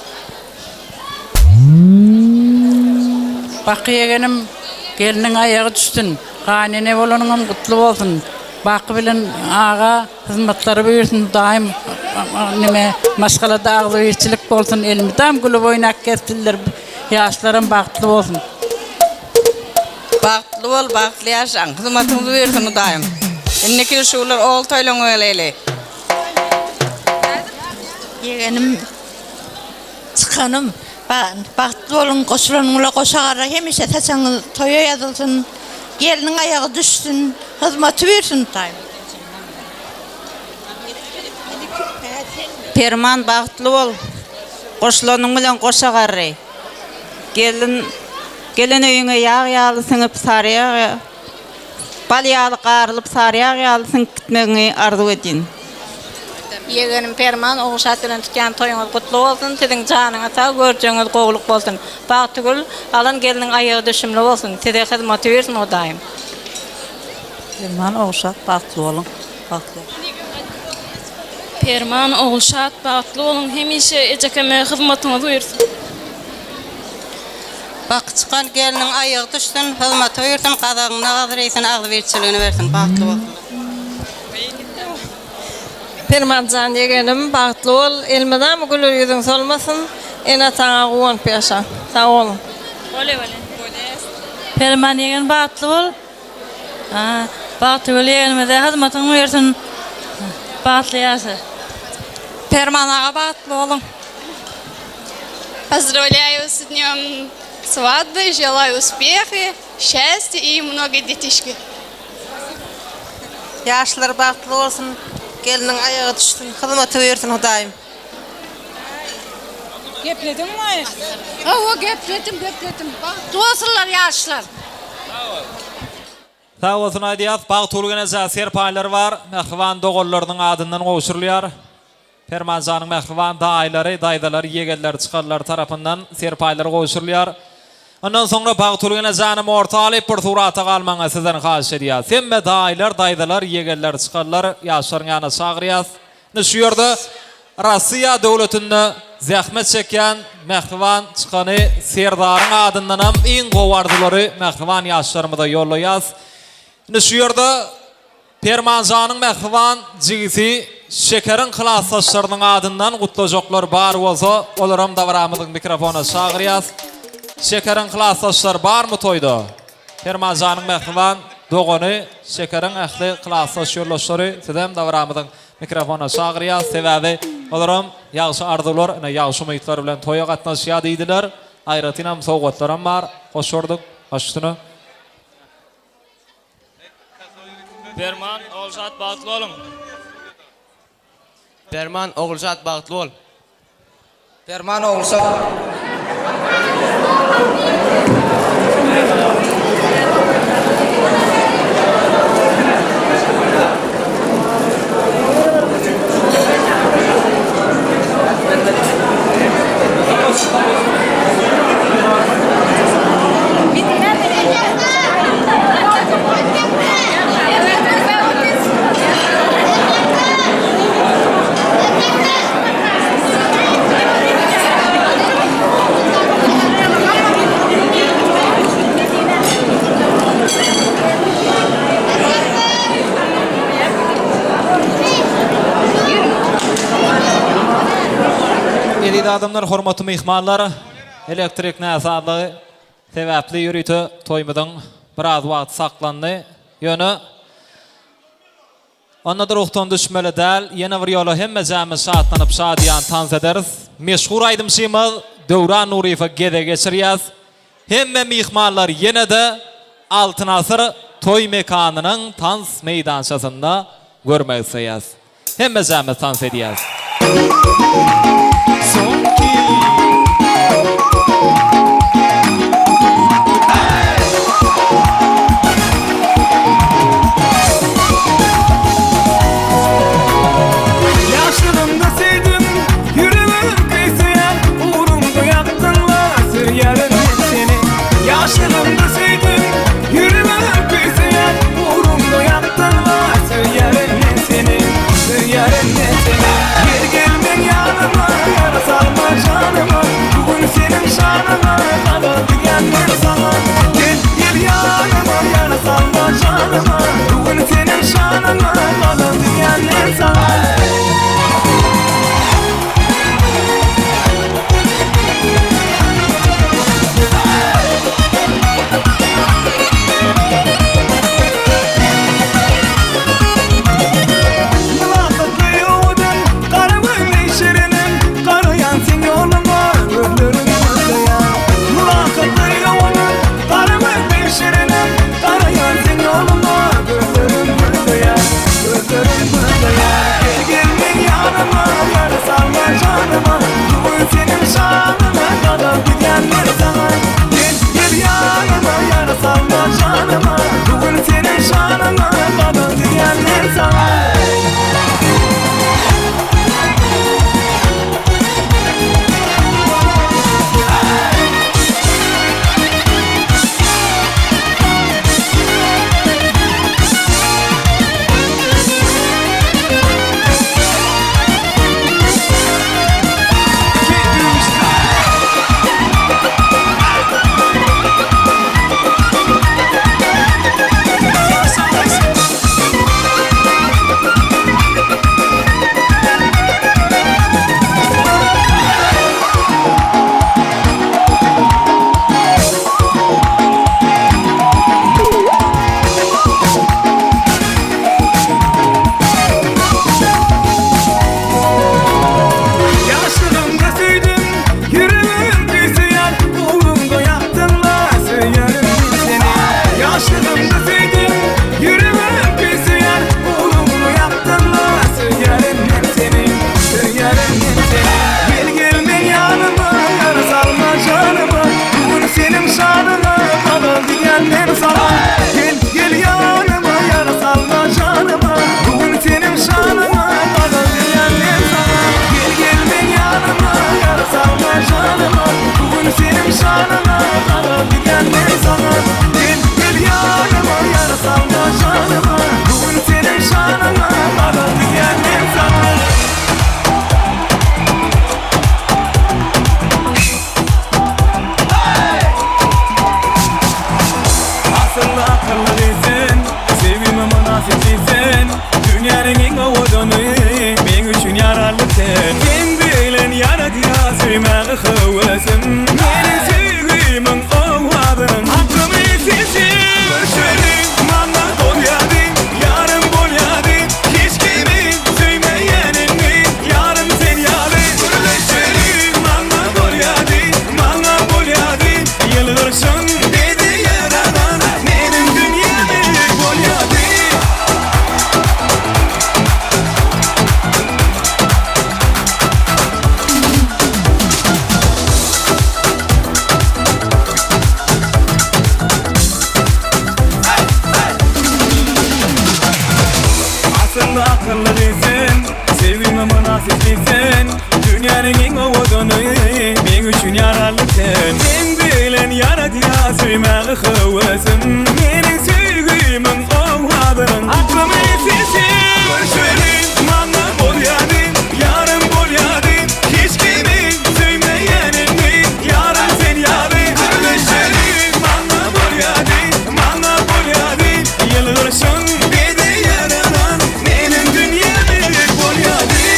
Baky ýegenim gelniň aýagy düşsün. Gaýynene bolanyňam gutly bolsun. Baky bilen aga hyzmatlary buýursyn daýym neme maşgalada agzybirçilik bolsun elmydam gülüp oýnap gezsinler ýaşlaram bagtly bolsun. Bagtly bol, bagtly ýaşaň. Hyzmatyňyz buýursyn Hudaýym. Indiki ýyl şular ogul toýlaryňa geleýli. Ýegenim çykanym bagtly boluň goşulanyň bilen goşa gara hemişe saçagyňyz toýa ýazylsyn gelniň aýagy düşsün hyzmaty buýursyn Hudaýym. Perman bagtly bol goşulanyň bilen goşa garry. Gelin Gelen öýüňe ýag ýaly siňip saryýag bal ýaly garylyp saryýag ýaly siňip gitmegiňi arzuw edýin. Ýegenim Perman Ogulşat bilen tutýan toýuňyz gutly bolsun siziň janyňyz sag görjegiňiz gowluk bolsun Bagtygül alan gelniň aýagy düşümli bolsun size hyzmaty buýursyn Hudaýym. Perman Ogulşat bagtly boluň bagtly ýaşaň. Perman Ogulşat bagtly boluň hemişe ejekeme hyzmatyňyz buýursyn. Baky çykan gelniň aýagy düşsün, hyzmaty buýursyn, gazagyňda gazyr iýsin, agzybirçiligini bersin, bagtly bolsunlar. Permanjan ýegenim bagtly bol, elmydama güler ýüzüň solmasyn, ene-ataňa guwanyp ýaşa. Sag boluň. Bolýa bolýa. Perman ýegen bagtly bol. Bagtygül ýegenimize hyzmatyň buýursyn. Bagtly ýaşa. Perman aga bagtly boluň. Pozdravlyayu s dnem svadby, želayu uspexi, şastya i mnogo detişki. Ýaşlar bagtly bolsun, gelniň aýagy düşsün, hyzmaty buýursyn Hudaýym. Geplediňmi? Hawa gepledim gepledim. Bagtly bolsunlar ýaşlar. Sag bolsun aýdýas. Bagtygül genejä serpaýlar bar. Mähriban doganlarynyň adyndan gowşurylýar. Permanjanyň mähriban daýylary, daýzalary, ýegenleri, çykarlary tarapyndan serpaýlar gowşurylýar. Ondan soňra Bagtygül enejänem orta alyp bir surata galmagyňy sizden haýyş edýäs. Hemme daýylar, daýzalar, ýegenler, çykarlar ýaşlaryň ýanyna çagyrýas. Indi şu ýerde Rossiýa döwletinde zähmet çekýän mähriban çykany Serdaryň adyndanam iň gowy arzuwlary mähriban ýaşlarymyza ýollaýas. Indi şu ýerde Permanjanyň mähriban jigisi Şekeriň klasdaşlarynyň adyndan gutlajaklar bar bolsa, olaram dabaramyzyň mikrofona çagyrýas. Şekeriň klasdaşlary barmy toýda? Permanjanyň mähriban dogany Şekeriň ähli klasdaş ýoldaşlary sizem dabaramyzyň mikrofona çagyrýas. Sebäbi olaram ýagşy arzuwlar, ine ýagşy umytlar bilen toýa gatnaşýar diýdiler. Aýratynam sowgatlaram bar. Hoş gördük. Baş üstüne. Perman Ogulşat bagtly boluň. Perman Ogulşat bagtly bol. Perman Ogulşat. Eziz adamlar, hormatly myhmanlar, elektrik näsazlygy sebäpli ýörite toýumyzyň biraz wagty saklandy. Ýöne onda-da ruhdan düşmeli däl, ýene bir ýola hemmejämiz şatlanyp şadyýan tans ederis. Meşhur aýdymçymyz Döwran Nuryýewe gezek geçirýäs. Hemme myhmanlar ýene-de Altyn asyr toý mekanynyň tans meýdançasynda görmek isleýäs. Hemmejämiz tans edýäs. Ýaşlygymda söýdüm, ýüregim küýseýär, Ugrumda ýakdyňla, söýýärin men seni. Ýaşlygymda söýdüm, ýüregim küýseýär, Ugrumda ýakdyňla, söýýärin men seni, Söýýärin men seni. Gel gel meň ýanyma, ýara salma janyma, Bu gün seniň şanyňa, gaza diýýän men saňa. Gel gel ýanyma, ýara salma janyma, Bu gün seniň şanyňa, gaza diýýän men saňa. Akylly sen, söýgime mynasyp sen, Dünýäniň iň owadany, meň üçin ýararly sen. Seň bilen ýaradýar söýmäge höwesim, Meniň söýgimiň owazynyň aklymy sesi. Görüşeli maňa bolýady, ýarym bolýady, Hiç kimi söýmeýän indi, ýarym sen ýaly. Gürleşeli maňa bolýady, maňa bolýady, Ýylgyrşyň bezeýär alan meniň dünýämi bolýady.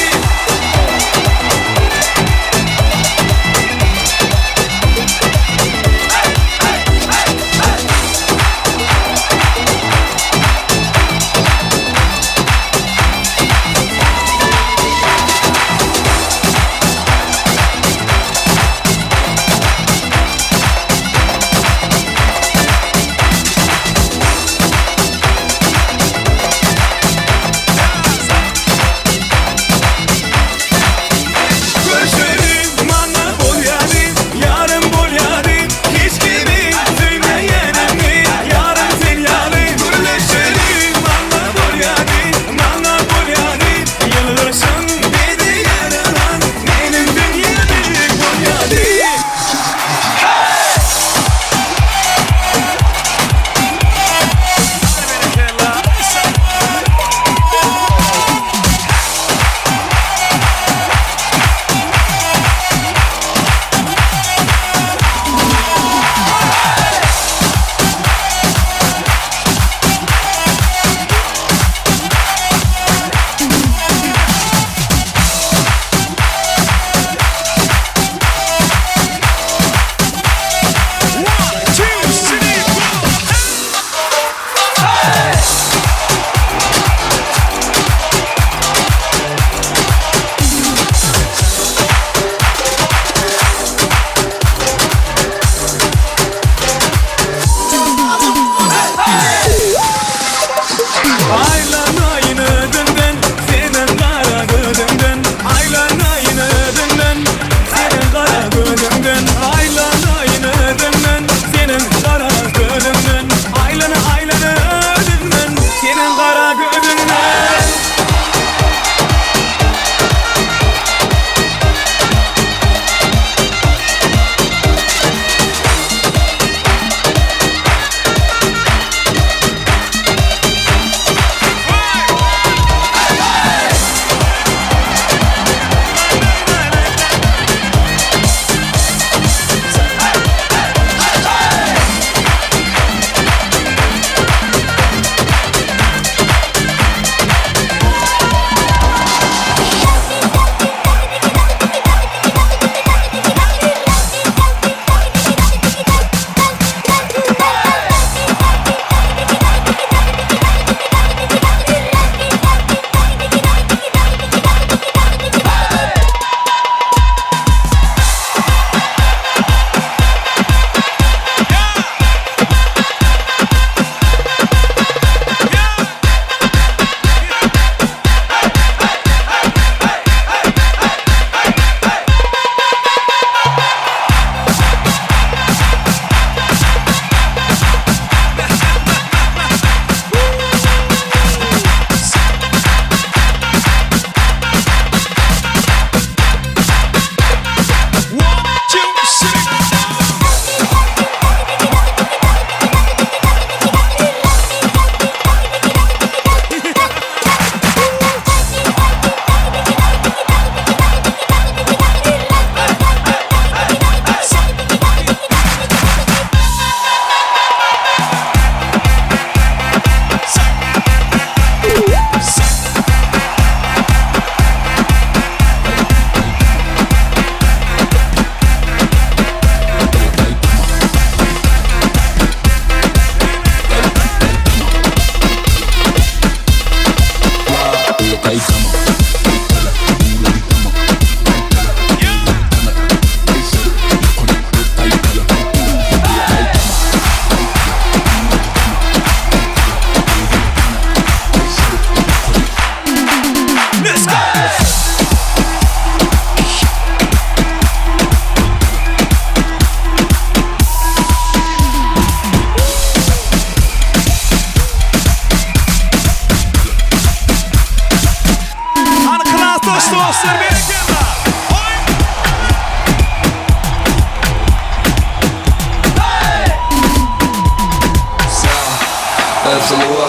Aýsuluwa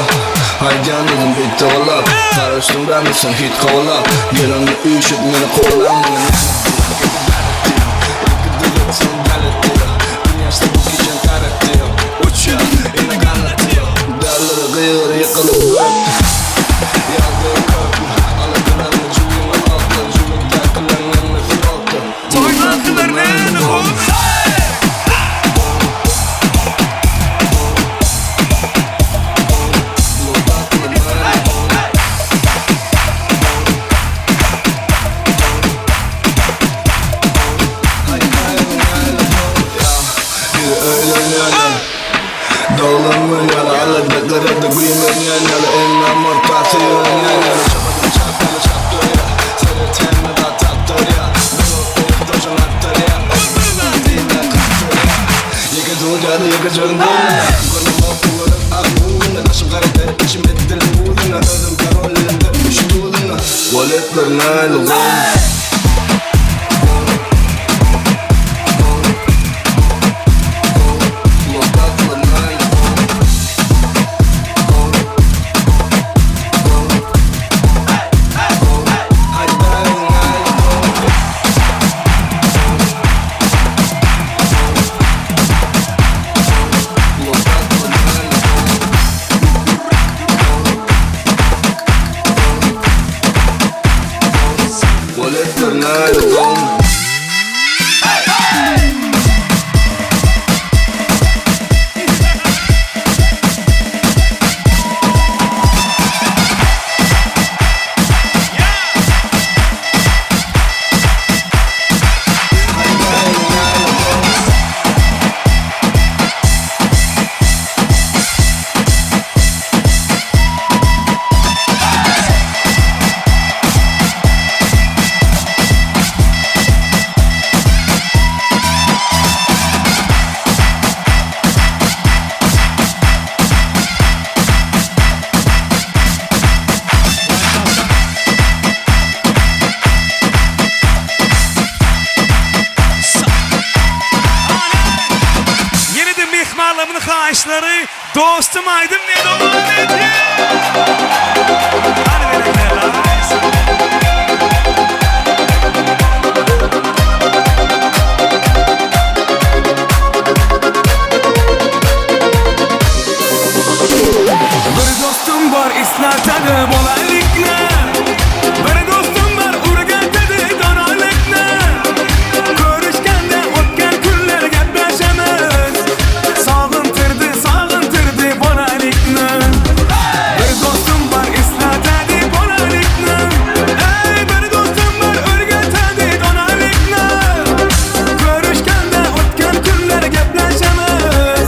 Aýdýan özüm it towalap Garaşdym bärde sen hit kowalap Gelende üýşüp meni kowalaň Meni näme diýýän gidip bäret diýýän Ilki düzet soň dälet diýýän Dünýäsde bu gijäň täret diýýän Uçýan ine ganat diýýän Dälilere gygyr ýykylyp bökdi Ýagdaýy kökmi Aladalanma jübime atla Jübüdäkileň hemmesi otda Toýdakylar näme hop Biri öýlenýänler Doglanmaýan Alada garada güýmenýänler Ennam ortasy ýörenýänler Çapadan çap ýaly çapdyrýar Seret hemme zat tapdyrýar Bir ot iki daşyň atdyrýar Diýme kakdyrýar Ýeke dur ýa-da ýeke jörüm bolmaýar Görnüm ok görüp ak buzuna Daşym gara der içim etdiler buzuna Özüm karol elimde üç duzuna Waletler näli gol Waletler näli gol Ýene-de myhmanlarymyň haýyşlary Dostum aýdym diýe dowam edýär. Hany berekella. Bir dostum bar islatady bolaýlykna Bir dostum bar urgatady donalykna Görüşgende otgen günler gepleşemiz Sagyntirdi sagyntirdi bolaýlykna Bir dostum bar islatady bolaýlykna Ey bir dostum bar urgatady donalykna Görüşgende otgen günler gepleşemiz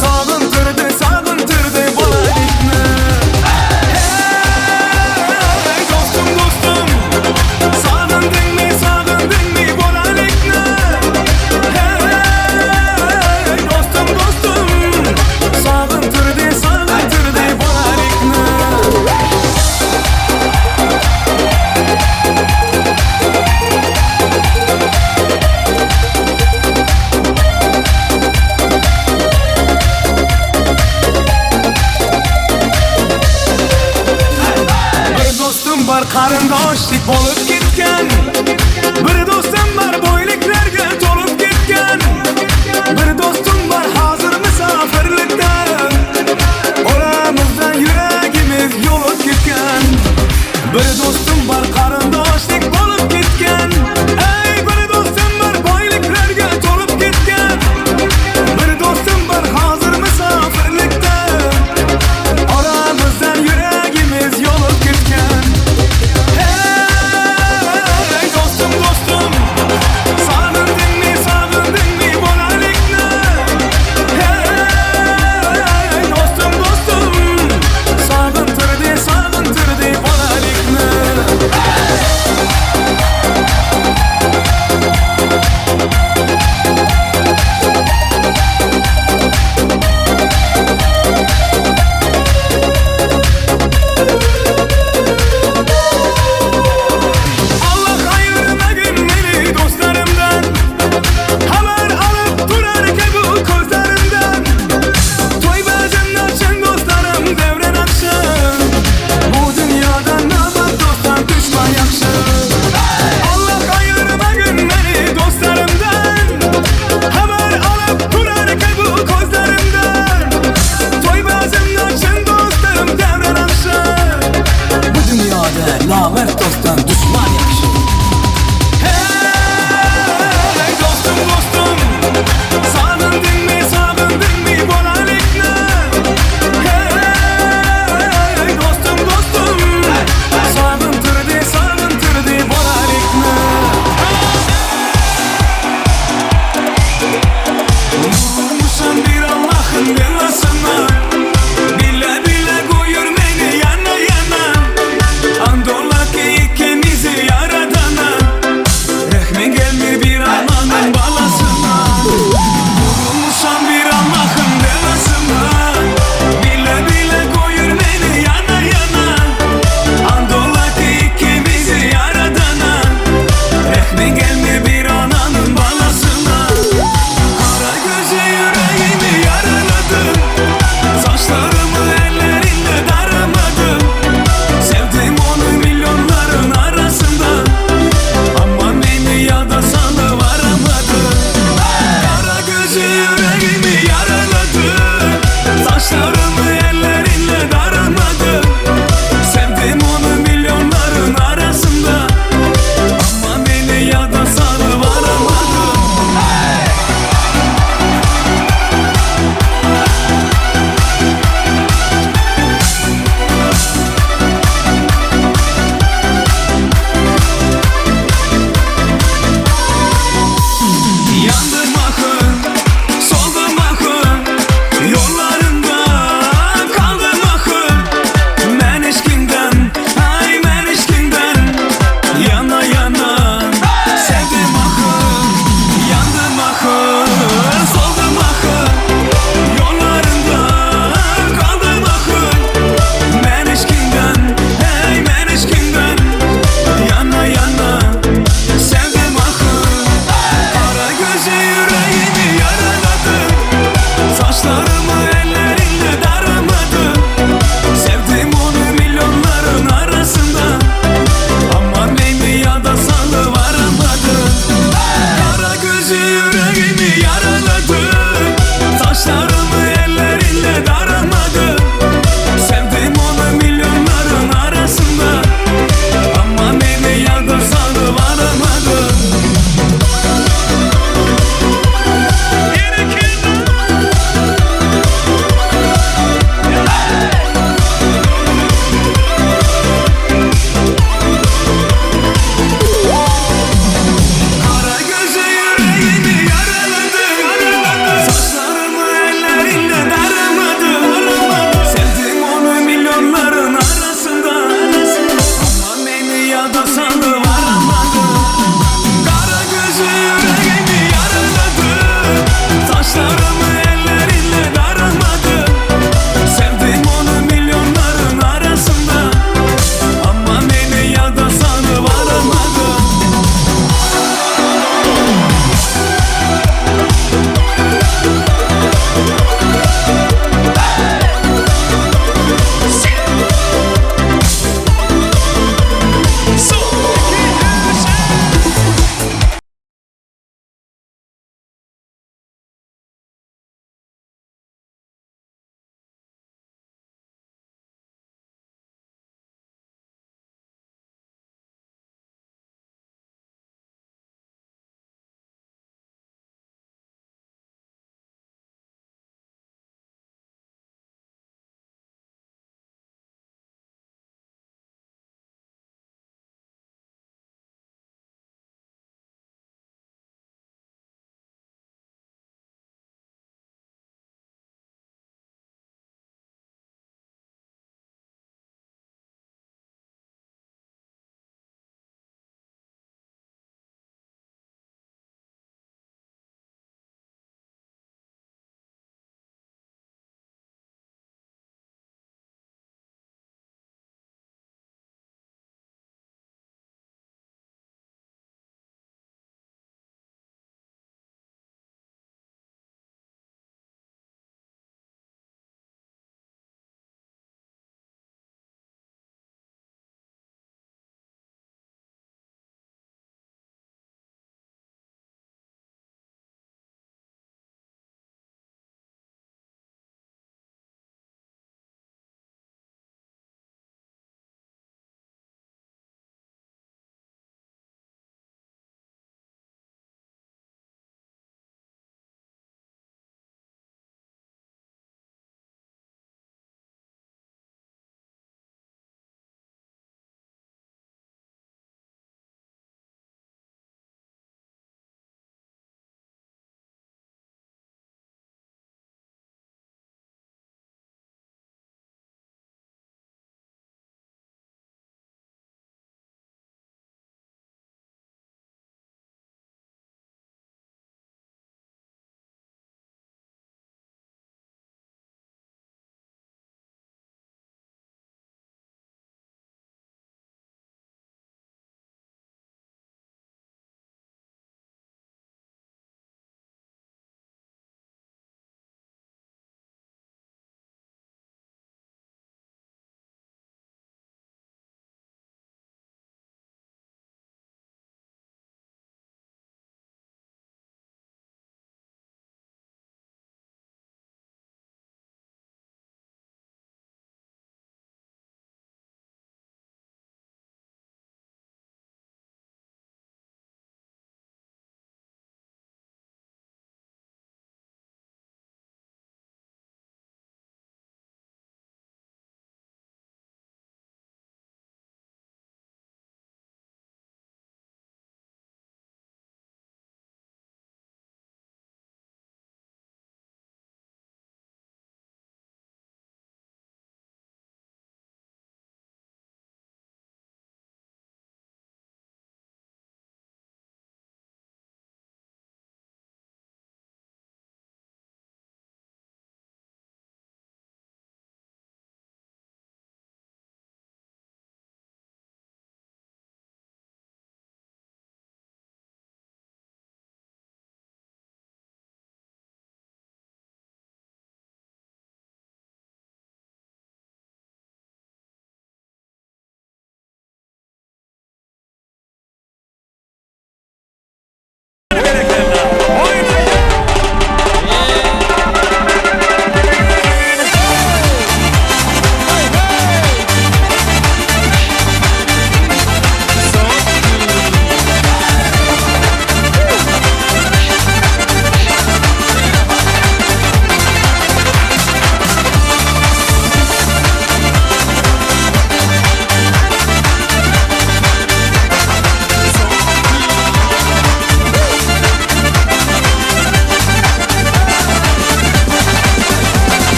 Sagyntirdi sagyntirdi bolaýlykna Ey dostum dostum Sagyndyňmy sagyndyňmy bolaýlykna Hey dostum dostum Sagyntirdi sagyntirdi bolaýlykna Bir dostum bar garyndaşlyk bolup gitgen Bir dostum bar boýluklarga tolup gitgen Bir dostum bar hazır misafirlikde Oramızda ýüregimiz ýolup gitgen Bir dostum bar garyndaşlyk bolup gitgen Ey bir dostum bar boýluklarga tolup gitgen Bir dostum bar hazır misafirlikde Aramızdan ýüregimiz ýolup gitgen Hey!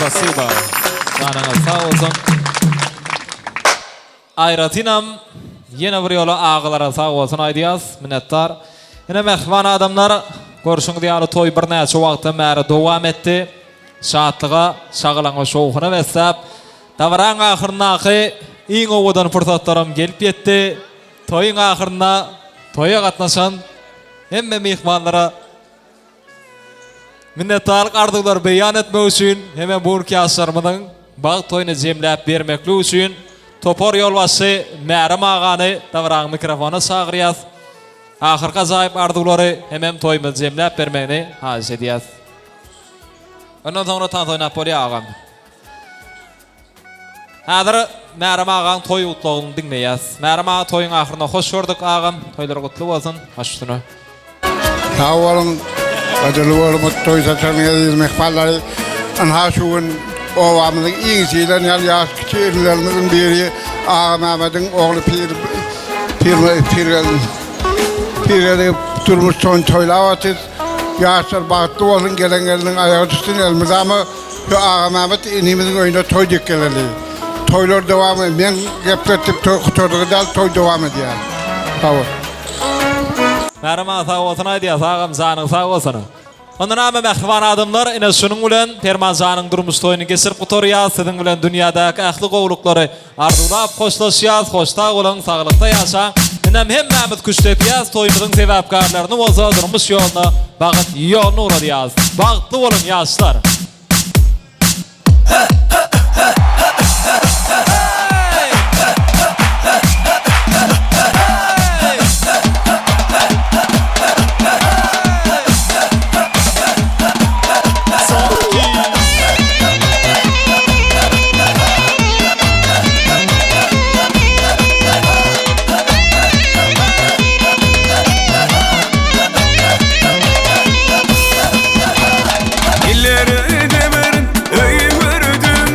Spasiba. Janyňyz sag bolsun. Aýratynam ýene bir ýola agalara sag bolsun aýdýas. Minnetdar. Ine mähriban adamlar, görşüňiz ýaly toý birnäçe wagtdan bäri dowam etdi. Şatlyga, şagalaňa, şowhuna besläp, dabaraň ahyryndaky iň owadan pursatlaram gelip ýetdi. Toýuň ahyrynda toýa gatnaşan hemme myhmanlara minnetdarlyk arzuwlary beýan etmek üçin hemem bu günki ýaşlarymyzyň bagt toýuny jemläp bermeklik üçin topar ýolbaşçy Märim agany dabaraň mikrofona çagyrýas. Ahyrky ajaýyp arzuwlary hemem toýumyzy jemläp bermegini haýyş edýäs. Ondan soňra tans oýnap bolýar agam. Häzir Märim agaň toý gutlagyny diňleýäs. Märim aga toýuň ahyrynda hoş gördük agam. Toýlar gutly bolsun. Baş üstüne. Sag boluň, gadyrly bolumyz toý saçagynyň eziz myhmanlary. Ynha şu gün obamyzyň iň sylanýan ýaş kiçi inilerimiziň biri Agamämmediň ogly Pir Pir Pirgeldi Pirgeldi durmuş toýuny toýlap otyrys. Ýaşlar bagtly bolsun, gelen gelniň aýagy düşsün elmydama. Şu Agamämmet inimiziň öýüne toý diýip geleli. Toýlar dowam men gepletdim toý gutardygy däl toý dowam edýär. Sag bol. Mährem aga sag bolsun aýdýas agam janyň sag bolsun. Onda näme mähriban adamlar ine şunuň bilen Perman janyň durmuş toýuny geçirip gutarýas siziň bilen dünýädäki ähli gowulyklary Arzuwlap hoşlaşýas hoş sag boluň saglykda ýaşaň indem hemmämiz küşt depýäs toýumyzyň sebäpkärlerini bolsa durmuş ýoluna bagyt ýoluna ugradýas bagtly boluň ýaşlar. Illeri devirin, öýi gördüm.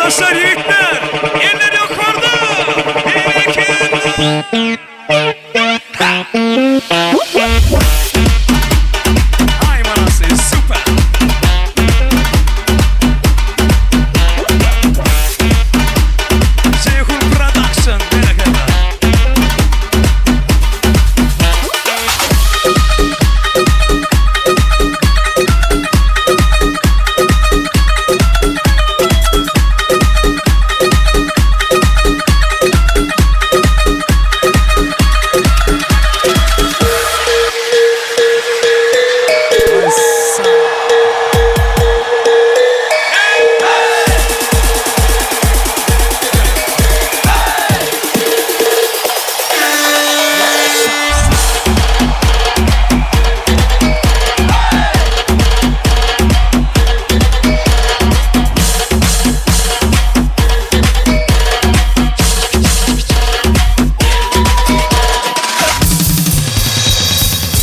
Ýaşlar ýigitler, eller ýokarda! Berekella! Aý manasy super! Jeýhun Production berekella!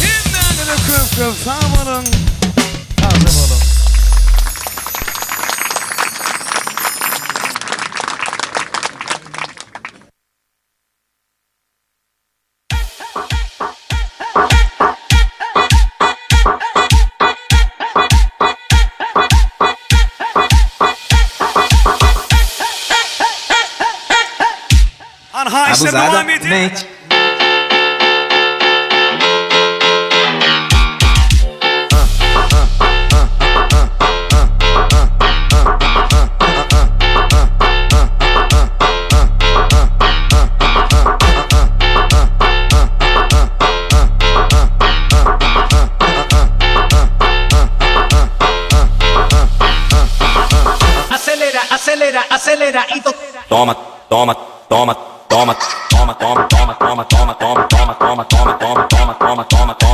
Hemmäňize köp köp sag boluň, sagja boluň. Anha işler dowam edýär. Acelera, acelera, acelera y Toma, toma, toma, toma, toma, toma, toma, toma, toma, toma, toma, toma, toma, toma, toma, toma, toma, toma.